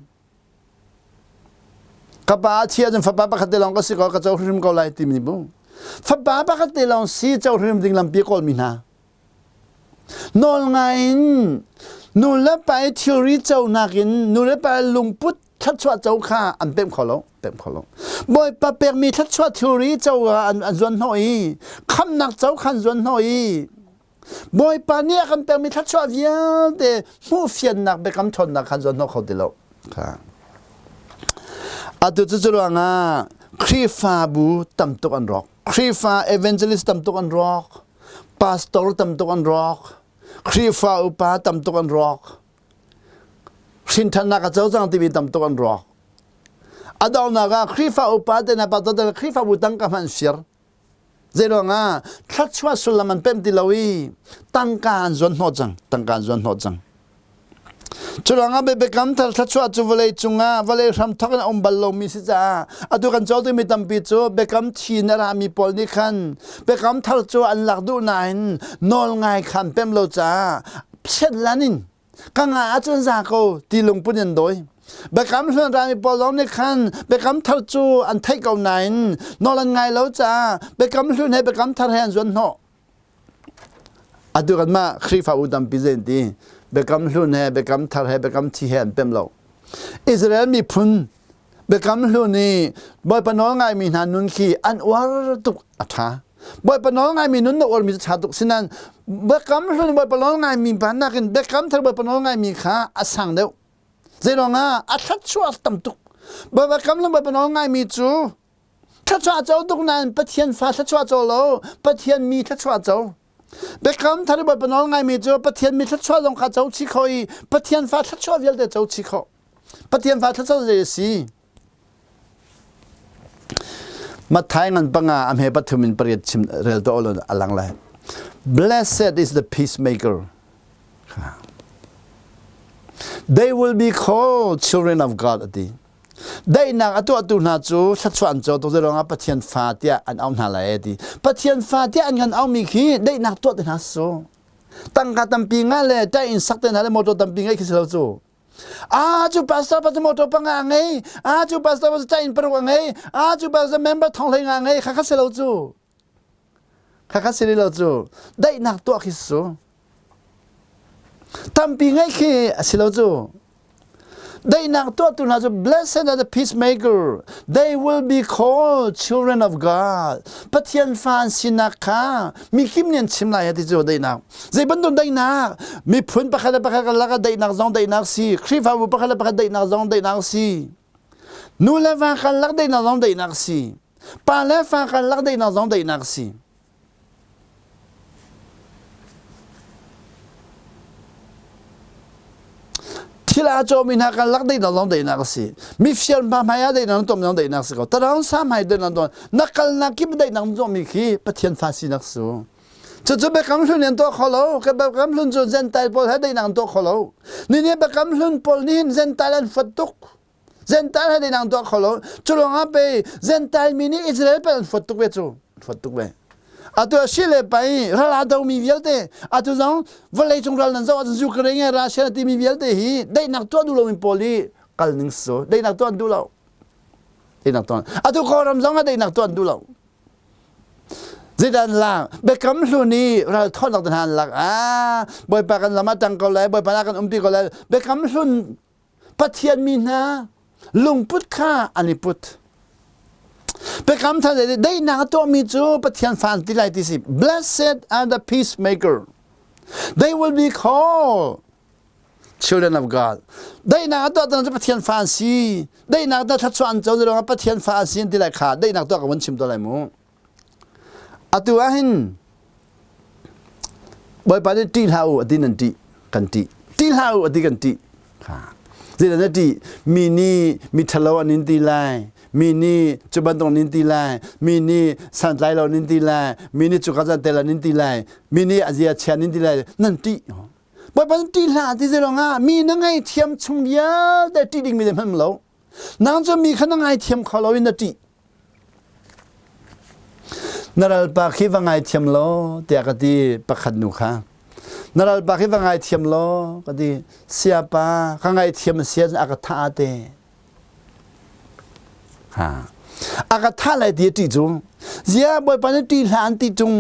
ka pa a chia cun fapa pakhat te lawng ka si ko ka co hrim ko lai timi bu fapa pakhat te lawng si co hrim ding lampi kawl mi hna Nawlngai in nu le pa i thilri conak in nu le pa lungput thluachuah co kha an pemh kho lo pemh kho lo bawipa pekmi thluachuah thilri co ah an, an zuan hnawh i khamnak co kha an zuan hnawh i bawipa nih a kan pekmi thluachuah vialte hmuh fiannak biakam ṭhawnnak kha an zuan hnawh kho ti lo kha atu cu cu ruangah Khrihfabu tam tuk an rawk Khrihfa evangelist tam tuk an rawk Pastor tam tuk an rawk. Khrihfa upa tam tuk an rawk. Hrinthannak a co cang timi tam tuk an rawk. A donghnak ah Khrihfa upa te hna pastor te hna Khrihfabu tangka hmanh fir. Zeiruangah thluachuah sullam an pemh ti lo i tangka an zuan hnawh cang. Tangka an zuan hnawh cang. Curuangah biakam thar thluachuah cu vawlei cungah vawlei hramthawk in a um bal lomi si caah atu kan cawltu mi tampi cu biakam thi in a rami pawl nih khan biakam thar cu an lak duh nain nawl ngai kha an pem lo caah phiat lan in ka nga ahcun za ko ti lungput in an dawi. Biakam hlun rami pawl zong nih khan biakam thar cu an theih ko nain nawl an ngai lo caah biakam hlun he biakam thar he an zuan hnawh. Atu kanmah Khrihfabu tampi zei an ti biakam hlun he biakam thar he biakam thi he an pem lo. Israel miphun biakam hlun i Bawipa nawl ngaimi hna nun khi an uar tuk a ṭha. Bawipa nawl ngaimi nun na uarmi cu ṭha tuk sinan biakam hlun Bawipa nawl ngaimi pa nakin biakam thar Bawipa nawl ngaimi kha a sang deuh. Zeiruangah a thluachuah tam tuk. Biakam hlun Bawipa nawl ngaimi cu Thluachuah co tuk nain Pathian fa thluachuah co lo, Pathian mi thluachuah co. Biakam thar i Bawipa nawl ngaimi cu Pathian mi thluachuah zong kha co chih kho i Pathian fa thluachuah vialte co chih kho. Pathian fa thluachuah zei a si? Matthai ngan panga a hme pathum in pariat chim rel to lo a lang lai. Blessed is the peacemaker. They will be called children of God ati. Daihnak a tuahtu hna cu thluachuah an co tuk ruangah Pathian fa tiah an auh hna lai ti. Pathian fa tiah an kan auhmi khi daihnak tuah te hna su. Tangka tampi ngah le ṭai inn sak te hna le motor tampi ngei khi si lo cu. Ah cu pastor pa cu motor panga a ngei. Ah cu pastor pa cu ṭai inn paruk a ngei. Ah cu pastor member thong hlei nga ngei kha kha si lo cu. Kha kha si lo cu. Daihnak tuah khi su. Tampi ngeih khi a si lo cu. Daihnak tuahtu hna cu blessed are the peacemaker. They will be called children of God. Pathian fa an sinak kha mi kim nih an chim lai ti cu daihnak. Zei bantuk daihnak? Miphun pakhat le pakhat karlak ah daihnak zong daihnak si. Khrihfabu pakhat le pakhat daihnak zong daihnak si. Nu le va karlak daihnak zong daihnak si. Pa le fa karlak daihnak zong daihnak si. Thil aa cawmi hna karlak daihnak zong daihnak a si. Mifir hma hmai ah daihnak na tuahmi zong daihnak a si ko. Taraung sa hmai daihnak tuah. Na kalnak kip daihnak na tuahmi khi Pathian fa sinak su. Cucu biakam hlun in tuah kho lo. Ka biakam hlun cu Gentile pawl he daihnak an tuah kho lo. Nini biakam hlun pawl nih hin Gentile an fuat tuk. Gentile he daihnak tuah kho lo. Cu ruangah pei Gentile mi nih Israel pei an fuat tuk ve cu. Fuat tuk ve. Atu a si le pai ral a domi vialte atu zong vawlei cung ral nan zoh ahcun Ukraine le Russia timi vialte hi daihnak tuah duh lomi pawl hi kal ning so daihnak tuah an duh lo. Daihnak tuah. Atu Kawlram zong ah daihnak tuah an duh lo. Zeidah an lak? Biakam hlun i ral thawhnak te hna an lak. Ah, Bawipa kan lam ah tang ko lai, Bawipa na kan umpi ko lai. Biakam hlun Pathian mi hna lungput kha an i put. Biakam thar daihnak a tuahmi cu Pathian fa an ti lai ti si. Blessed are the peacemaker. They will be called children of God. Daihnak a tuah cu Pathian fa an si. Daihnak tuah thluachuah an co ruangah Pathian fa an si an ti lai kha daihnak tuah ka vun chim to lai mu. Atu ah hin Bawipa nih ṭih hlah u a ti nan ṭih kan ṭih. Ṭih hlah u a ti kan ṭih. Zeidah na ṭih? Mi nih mi ṭhalo an in ti lai. Mi nih cu bantuk an in ti lai. Mi nih santlai lo an in ti lai. Mi nih cuka zan tel an in ti lai. Mi nih a zia chia an in ti lai. Nan ṭih. Bawipa nih ṭih hlah ti zei ruangah mi na ngaihthiam chung vialte ṭih dingmi zeihmanh um lo. Nang cu mi kha na ngaithiam kho lo in na ṭih. Na ralpa khi va ngaithiam law tiah ka ti pakhat nu kha. Na ralpa khi va ngaithiam law ka ti. Siapa ka ngaithiam a si ahcun a ka thah te. Ha. A ka thah lai ti a ṭih cu. Zia Bawipa nih ṭih hlah an ti ṭung.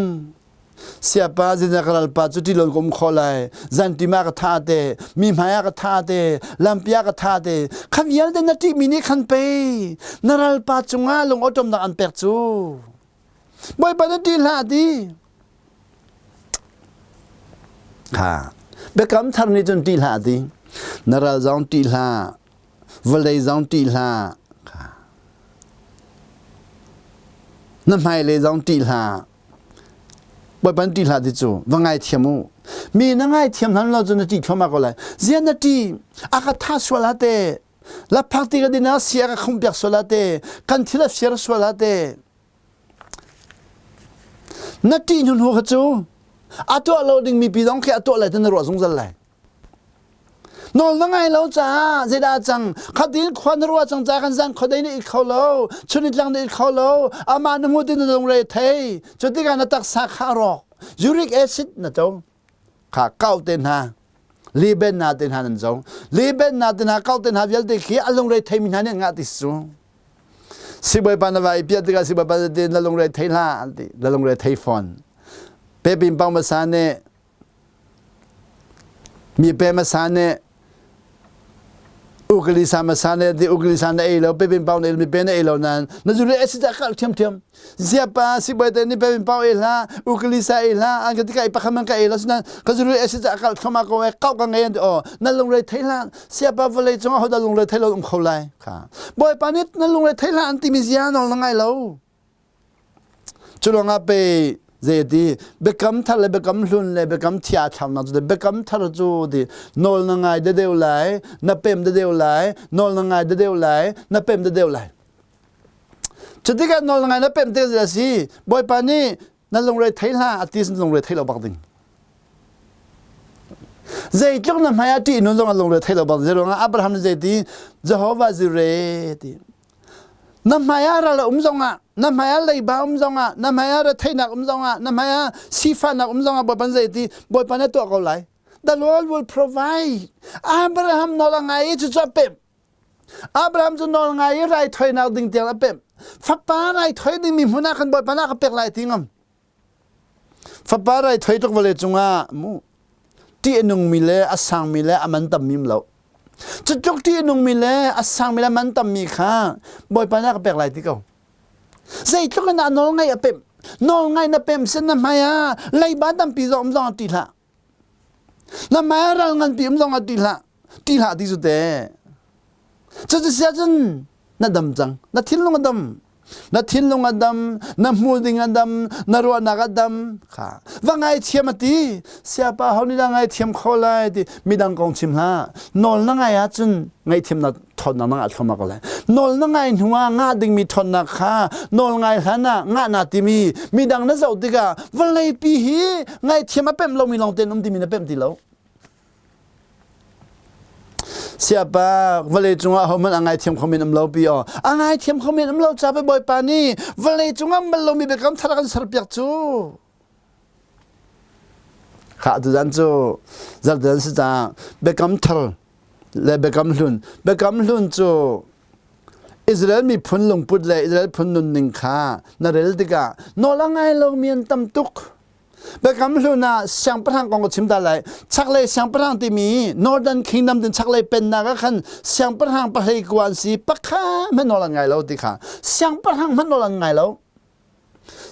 Siapa zeidah ka ralpa cu ṭi lon ka um khawh lai zantim ah ka tha te mi hmai ah ka tha te lampi ah ka tha te kha vialte na ṭihmi nih khan pei na ralpa cungah lung awṭawmnak an pek cu Bawipa na ṭih hlah ti ha biakam thar nih cun ṭih hlah ti na ral zong ṭih hlah vawlei zong ṭih hlah na hmailei zong ṭih hlah Bawipa ṭih hlah ti cu va ngaithiam u. Mi na ngaithiam hlan lo cu na ṭih thluahmah ko lai. Zian na ṭih a ka tha sual ah te laphak ti ka din ah si a ka khumh piak sual ah te kan thil a fir sual ah te na ṭih hnu hnu kha cu a tuah lo ding mi pi zong khi a tuah lai ti na ruah zungzal lai. Nawl na ngai lo caah zeidah cang? Khatin khua na ruah cang ca kan zan khuadei na it kho lo, chunitlang na it kho lo, amah na hmu ti na lungre thei. Cu tikah na taksa kha a rawk. Uric acid na to. Kha kau te hna. Liben na te hna nan zo. Liben na te hna kau te hna vialte khi a lungre thei mi hna nih ngah ti su. Sibawipa na va i piat tikah sibawipa te na lungre thei hlah an ti. Na lungre thei fawn. Pe pin pang masa nih Mi pe hmasa nih ukali sa hmasa nih ti ukali sa na ei lo pe pin pau na ei mi pe na ei lo nan na zu le acid a kal thiam thiam ziapa sibai te ni pe pin pau ei hla ukali sa ei hla an ka ti ka ei pakhat man ka ei lo sinan ka zu le acid a kal thoma ko e kau ka ngei an ti o na lungre thei hla siapa vawlei cung ah hoda lungre thei lo um kho lai kha bawipa nih na lungre thei hla an ti mi zia nawl na ngai lo Cu ruangah pei zeiti biakam thar le biakam hlun le biakam thia thlaunak cu biakam thar cu ti nawl na ngai dedeu lai na pem dedeu lai nawl na ngai dedeu lai na pem dedeu lai cutikah nawl na ngai na pem te a si bawipa nih na lungre thei hlah a ti lungre thei lo bak ding zeitluk na hmai ah ṭih nun zong a lungre thei lo bak zei ruangah Abraham nih zeiti Jehovah Jireh ti Na hmai ah ral a um zongah, na hmai ah leiba um zongah, na hmai ah retheihnak um zongah, na hmai ah sifahnak um zongah Bawipa zei ti Bawipa na tuah ko lai. The Lord will provide. Abraham nawl a ngai i cucu a pemh. Abraham cu nawl ngai i raithawinak ding tiang a pemh. Fapa raithawi dingmi hmun ah khan Bawipa na ka pek lai ti ngam. Fapa raithawi tuk vawlei cungah mu ṭih a nungmi le a sangmi le a man tammi um lo. Cutluk ṭih a nungmi le a sangmi le a man tammi kha Bawipa nih a ka pek lai ti ko. Zeitluk in dah nawl ngaih a pemh. Nawl ngaih na pemh sin na hmai ah leiba tampi zong um zong ah ṭih hlah. Na hmai ah ral nganpi um zong ah ṭih hlah. Ṭih hlah ti cu te. Cuti cun na dam cang. Na thinlung a dam. Na thinlung a dam, na hmul ding a dam, na ruahnak a dam. Kha va ngaithiam a ti. Siapa ho nih dah ngaithiam kho lai ti midang kong chim hlah. Nawl na ngai ahcun ngaihthiamnak ṭhawnnak na ngah thluahmah ko lai. Nawl na ngai hnu ah ngah dingmi ṭhawnnak kha nawl ngai hlan ah ngah na timi midang na zoh tikah vawleipi hi ngaihthiam a pemh lomi lawng te an um timi na pemh ti lo. Siapa vawlei cungah ahohmanh a ngaithiam kho men um lo pi aw. A ngaithiam kho men um lo ca Bawipa nih vawlei cungah mal lomi biakam thar a kan serpiak cu. Khah tuzan cu zarhte si ca biakam thar le biakam hlun. Biakam hlun cu Israel miphun lungput le Israel phun nunning kha na rel tikah nawl a ngai lomi an tam tuk. Biakam hlun ah siangpahrang kong ka chim ta lai. Chaklei siangpahrang timi Northern Kingdom tin chaklei pennak ah khan siangpahrang pahlei kua an si pakha hmanh nawl an ngai lo ti kha. Siangpahrang hmanh nawl an ngai lo.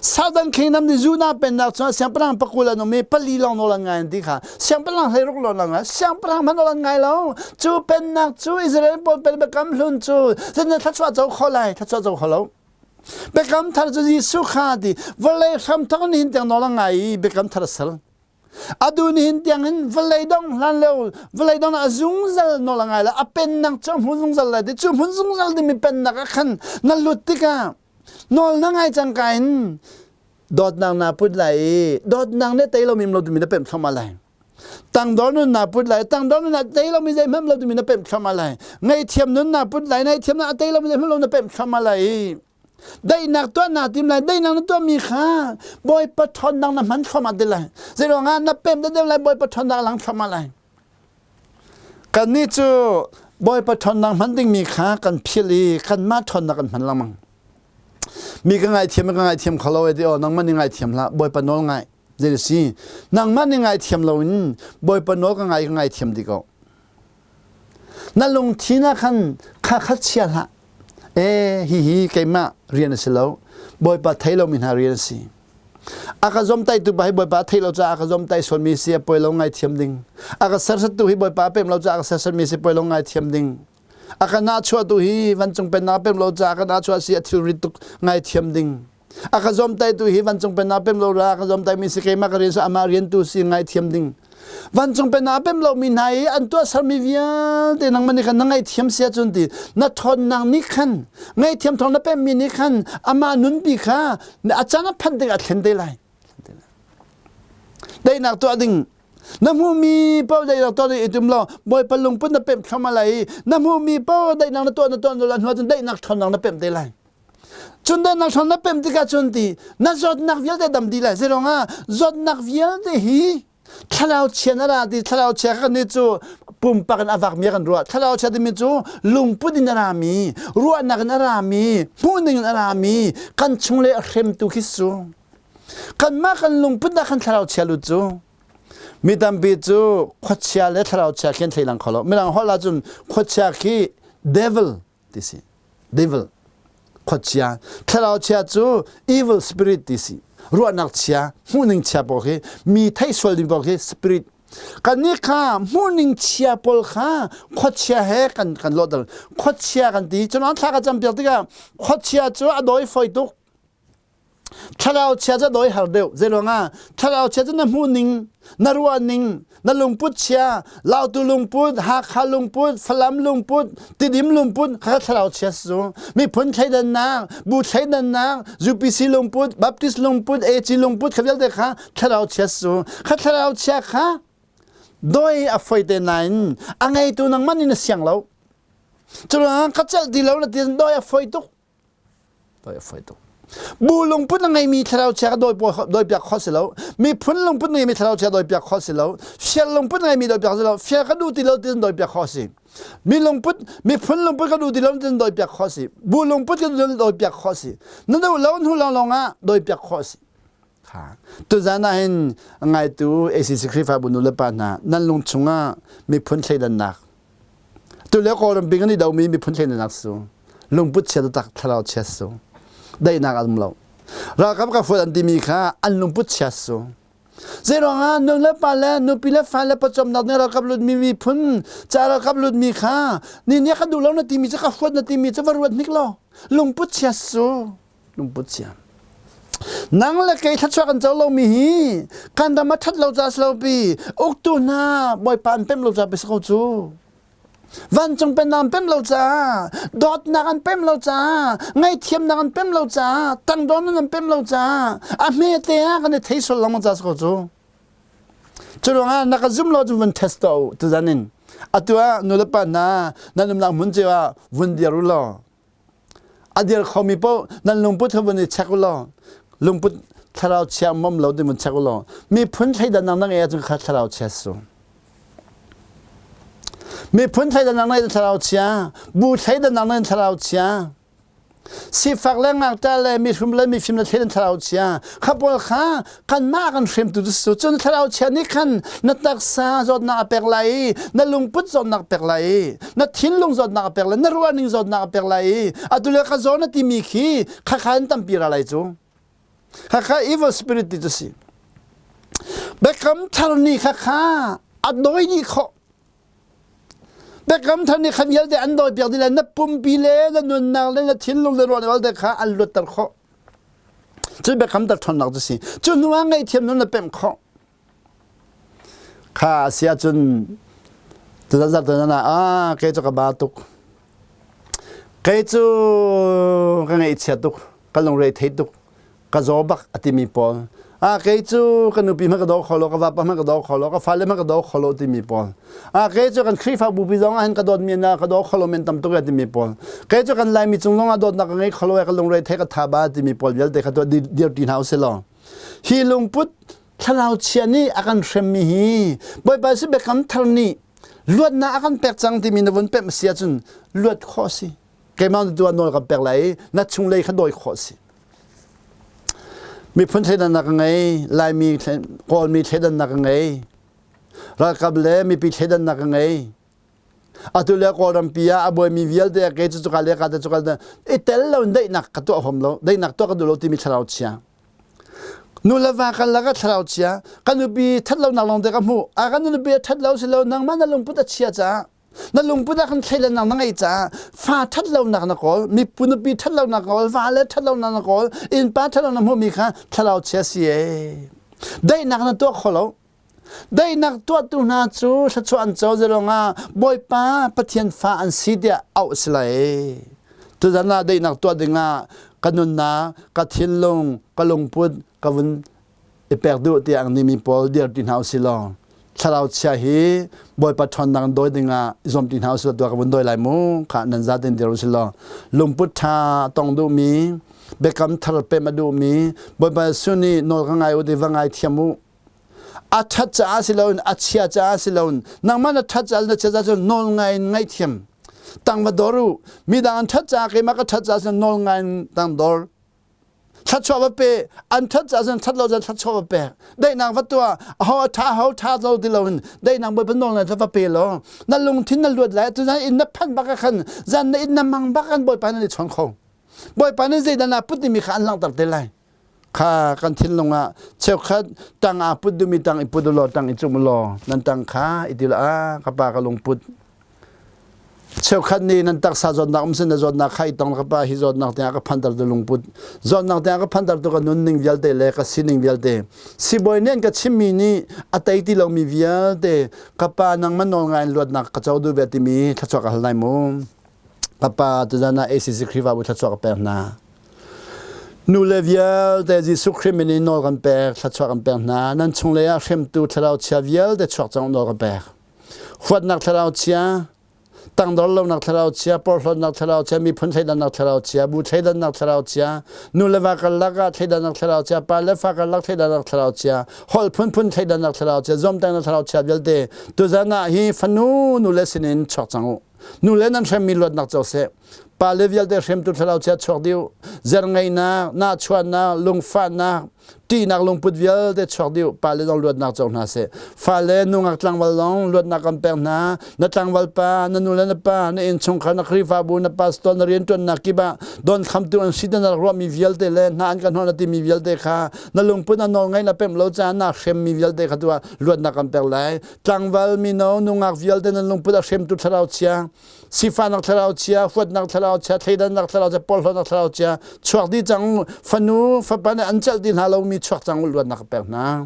Southern Kingdom ni Judah pennak chungah siangpahrang pakul an um i pali lawng nawl an ngai an ti kha. Siangpahrang hleiruk nawl an ngai. Siangpahrang hmanh nawl an ngai lo. Cu pennak cu Israel pawl pen biakam hlun cu zeitin thluachuah co kho lai? Thluachuah co kho lo. Biakam thar cu Jesuh kha ti vawlei hramthok in hin tiang nawl a ngai i biakam thar a ser. Atu nihin tiang in vawlei dong hlan lio vawlei dong a zungzal nawl a ngai lo a pennak cu a hmun zungzal lai ti cu hmun zungzal dingmi pennak ah khan na lut tikah nawl na ngai cangka in dawtnak naa put lai i dawtnak nih tei lomi lo timi na pemh thluahmah lai. Tangdor nun naa put lai tangdor nun ah tei lomi zeihmanh lo timi na pemh thluahmah lai ngaihthiam nun naa put lai ngaihthiam ah tei lomi zeihmanh lo na pemh thluahmah lai i daihnak tuah naa tim lai daihnak na tuahmi kha Bawipa ṭhawnnak na hman thluahmah ti lai zeiruangah na pemh deuhdeuh lai Bawipa ṭhawnnak a lang thluahmah lai kannih cu Bawipa ṭhawnnak hman dingmi kha kan philh i kanmah ṭhawnnak kan hman lengmang mi ka ngaithiam ka ngaithiam kho lo e ti aw nangmah nih ngaithiam hlah Bawipa nawl ngai Zei si nangmah nih ngaithiam loin Bawipa nawl ka ngai ka ngaithiam ti ko. Na lungthin ah khan kha kha chia hlah. E hihi keimah rian a si lo. Bawipa thei lomi hna rian a si. A ka zomtaitu pa hi Bawipa thei lo caah a ka zomtai sualmi si a poi lo ngaithiam ding. A ka sersattu hi Bawipa pem lo caah a ka sersatmi si poi lo ngaithiam ding. A ka nahchuahtu hi vancung pennak pem lo caah a ka nahchuah si a thilrit tuk ngaithiam ding. A ka zawmtaitu hi vancung pennak pem lo ra ka zawmtaimi si keimah ka rian su amah rian tu si ngaithiam ding. Vancung pennak pem lomi hna i an tuahsermi vialte nangmah nih khan na ngaihthiam si ahcun ti na ṭhawnnak nih khan ngaihthiam thawng na pemmi nih khan amah nunpi kha a caan a phanh tikah a thlen te lai. Daihnak tuah ding. Na hmuhmi paoh daihnak tuah ding i tum law Bawipa lungput na pemh thluahmah lai i na hmuhmi paoh daihnak na tuah na tuah na hnu ahcun daihnak ṭhawnnak na pemh te lai. Cun daihnak ṭhawn na pemh tikah cun ti na zawtnak vialte dam dih lai. Zeiruangah zawtnak vialte hi thlarau chia na ra ti thlarau chia kan nih cu pumpak in a vakmi kan ruah. Thlarau chia timi cu lungput in a rami, ruahnak in a rami, hmuhning in a rami, kan chung le a hremtu khi su. Kanmah kan lungput ah khan thlarau chia lut cu mi tampi cu khuachia le thlarau chia khi an thleilang kho lo. Mirang holh ahcun khuachia khi devil ti si. Devil khuachia. Thlarau chia cu evil spirit ti si. Ruahnak chia, hmuhning chia pawl khi mi theih sual ding pawl khi spirit. Kannih kha hmuhning chia pawl kha khuachia he kan kan lawhter. Khuachia kan ti. Cun an thla ka campiak tikah khuachia cu a dawi fawi tuk. Thlarau chia cu dawi har deuh. Zeiruangah thlarau chia cu na hmuh ning, na ruah ning, na lungput chia, Lautu lungput, Hakha lungput, Falam lungput, Tidim lungput kha thlarau chia cu. Miphun thleidannak, bu thleidannak, UPC lungput, Baptist lungput, AC lungput kha vialte kha thlarau chia cu. Kha thlarau chia kha dawi a foi te nain a ngeitu nangmah nih na siang lo. Curuangah ka celh ti lo na ti dawi a foi tuk. Dawi a fawi tuk. Bu lungput a ngeimi thlarau chia ka dawipiak khawh si lo. Miphun lungput ngeimi thlarau chia dawipiak khawh si lo. Fial lungput ngeimi dawipiak si lo. Fial ka duh ti lo ti dawipiak khawh si. Mi lungput miphun lungput ka duh ti lo ti dawipiak khawh si. Bu lungput ka duh lo dawipiak khawh si. Na duh lo hnu lawnglawng ah dawipiak khawh si. Kha. Tuzan ah hin ngaitu ACC Khrihfabu nu le pa hna nan lung chungah miphun thleidannak Tulio Kawlram bing an i domi miphun thleidannak su lungput chia taktak thlarau chia su daihnak an um lo. Ralkap ka fuat an timi kha an lungput chia su. Zeiruangah nu le pa le nupi le fa le pawcawmnak nih ralkap lutmi miphun ca ralkap lutmi kha ni nih ka duh lo na timi cu ka huat na timi cu va ruat hnik law lungput chia su lungput chia. Nang le kei thluachuah kan co lomi hi kan ram a ṭhat lo ca si lo pi uktu hna Bawipa an pemh lo ca pi si ko cu. Vancung pennak an pemh lo caah, dawtnak an pemh lo caah, ngaihthiamnak an pemh lo caah, tangdornak an pemh lo caah, a hmete ah kan i thei sual lengmang ca si ko cu. Cu ruangah na ka zum lo cu vun test tuah u tuzan in. Atu ah nulepa hna nan umnak hmun cio ah vun dir u law A dir khomi paoh nan lungput kha vun i check u law lungput thlarau chia mom lo ti vun check u law miphun thleidannak na ngei ahcun kha thlarau chia su. Miphun thleidannak na ngei thlarau chia, bu thleidannak na ngei thlarau chia, sifak le ngakṭah le mihrum le mifim le thleidan thlarau chia kha pawl kha kanmah kan hremtu cu cun thlarau chia nih khan na taksa zawtnak a pek lai i na lungput zawtnak a pek lai i na thinlung zawtnak a pek lai na ruahning zawtnak a pek lai i atu le ka zaw na timi khi khakha in tampi ra lai cu khakha evil spirit ti cu si biakam thar nih khakha a dawi dih khawh biakam thar nih kha vialte an dawi piak dih lai na pumpi le na nunnak le na thinlung le ruahnak vialte kha an luatter khawh cu biakam thar ṭhawnnak cu si cu hnu ah ngaihthiam na pemh khawh Kha a si ahcun tuzan tuzan ah ah kei cu ka ba tuk. Kei cu ka ngaihchia tuk, ka lungre thei tuk, ka zaw bak a timi pawl. Ah kei cu ka nupi hmanh ka daw kho lo, ka vapa hmanh ka daw kho lo, ka fale hmanh ka daw kho lo timi pawl. Ah kei cu kan Khrihfabu pi zong ah hin ka dawtmi na ka daw kho lo men tam tuk e timi pawl. Kei cu kan Laimi cung zong ah dawtnak ka ngei kho lo e, ka lungre thei ka tha ba timi pawl vialte kha tuah dir ti hna usih law. Hi lungput thlarau chia nih a kan hremmi hi Bawipa si biakam thar nih luatnak a kan pek cang timi na vun pemh si ahcun luat khawh si. Keimah na tuah nawl kan pek lai i na chunglei kha dawi khawh si. Miphun thleidannak ka ngei, Laimi Kawlmi thleidannak ka ngei, ralkap le mipi thleidannak ka ngei. Atu le Kawlrampi ah a buaimi vialte ke cu cuka le ka te cuka le i tel lo in daihnak ka tuah huam lo, daihnak tuah ka duh lo timi thlarau chia. Nu le va kan lakah thlarau chia, ka nupi that lonak lawng te ka hmuh. A kan nupi a that lo si lo, nangmah na lungput a chia caah na lungput ah khan thleidannak na ngeih caah fa that lonak na kawl, mipu nupi that lonak na kawl, va le that lonak na kawl, innpa that lonak hmuhmi kha thlarau chia si ee. Daihnak na tuah kho lo. Daihnak tuahtu hna cu thluachuah an co zalong ah Bawipa Pathian fa an si tiah auh a si lai. Tuzan ah daihnak tuah dingah ka nunnak, ka thinlung, ka lungput ka vun i pek duh tiah ang nimi pawl dir ti hna usih law. Thlarau chia hi Bawipa ṭhawnnak in dawi dingah i zuam ti hna usih law tuah ka vun dawi lai mu. Kha nan zaten dir usih law lungput ṭha tong duhmi, biakam thar pem a duhmi, Bawipa Jesuh nih nawl ka ngai u ti va ngai thiam u. A ṭhat caah si loin a chia caah si loin nangmah na ṭhat caah na chia caah cun nawl ngai in ngaihthiam. Tang va dor u. Midang an ṭhat caah keimah ka ṭhat caah cun nawl ngai in tang dor. Thluachuah va pe, an ṭhat caah cun ṭhat lo cun thluachuah va pek. Daihnak va tuah, aho a ṭha aho ṭha lo ti loin daihnak Bawipa nawl ngai va pe law na lungthin na luat lai. Tu zan inn na phanh bak ah khan zan na inn na mang bak khan Bawipa nan i chawn kho. Bawipa nih zeidah naa put timi kha an langhter te lai. Kha kan thinlung ah cheukhat tang aa put duhmi tang i put u law tang i cumh u law nan tang kha i ti law a ka pa ka lungput Cheukhat nih nan taksa zawtnak um sin na zawtnak kha i tong ka pa hi zawtnak tiang ka phanter tu lungput zawtnak tiang ka phanter tu ka nunning vialte le ka sining vialte sibawi nih an ka chimmi nih a tei ti lomi vialte ka pa nangmah nawl ngai in luatnak ka co duh ve timi thluachuah ka hal nai mu ka pa tuzan ah ACC Khrihfabu thluachuah ka pek hna nu le vialte Jesuh Khrih min in nawl kan pek thluachuah kan pek hna nan chunglei ah hremtu thlarau chia vialte chuak cang nawl ka pek Huatnak thlarau chia, tangdor lonak thlarau chia, porhlawtnak thlarau chia, miphun thleidannak thlarau chia, bu thleidannak thlarau chia, nu le va karlak ah thleidannak thlarau chia, pa le fa karlak thleidannak thlarau chia, holh phunphun thleidannak thlarau chia, zuamtaihnak thlarau chia vialte tuzan ah hi fanu nu le sinin chuak cang u. Nu le nan hremmi luatnak co seh. Pa le vialte hremtu thlarau chia chuak dih u. Zer ngeihnak, nahchuahnak, lungfahnak, ṭihnak lungput vialte chuak dih pale zong luatnak co hna seh. Fale nungak tlangval zong luatnak kan pek hna. Na tlangval pa, na nu le na pa, na innchungkhar, na Khrihfabu, na pastor, na rianṭuannak kip ah donkhamtu an si na rak ruahmi vialte le hna an kan hnawh na timi vialte kha na lungput na nawl ngaih na pemh lo caah na hremmi vialte kha tu ah luatnak kan pek lai. Tlangval mino nungak vialte nan lungput a hremtu thlarau chia sifahnak thlarau chia, huatnak thlarau chia, thleidannak thlarau chia, porhlawtnak thlarau chia chuak dih cang fanu fapa nih an celh ti hna lomi chuak cang luatnak ka pek hna.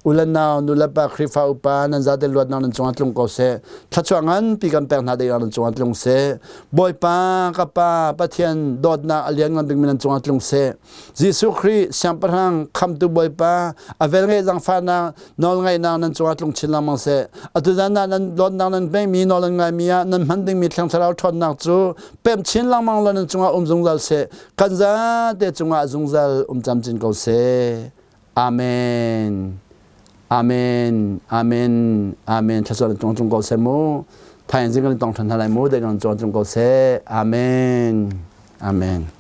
Ulanau nulepa Khrihfa upa nan zate luatnak nan cungah tlung ko seh. Thluachuah nganpi kan pek hna ding nan cungah tlung seh. Bawipa ka pa Pathian dawtnak a lian ngan bikmi nan cungah tlung seh. Jesuh Khrih Siangpahrang khamtu Bawipa a velngeih zangfahnak nawlngaihnak nan cungah tlung chin lengmang seh. Atu zan ah nan dawtnak nan hmeimi nawl nan ngaimi ah nan hman dingmi Thiang Thlarau ṭhawnnak cu pem chin lengmang law nan cungah um zungzal seh. Kan zate cungah zungzal um camcin ko seh. Amen. Amen. Amen. Amen. Thluachuah nan cung tlung ko seh mu. Thaizing kan tong ṭhan hna lai mu. Dai nan cung tlung ko seh. Amen. Amen.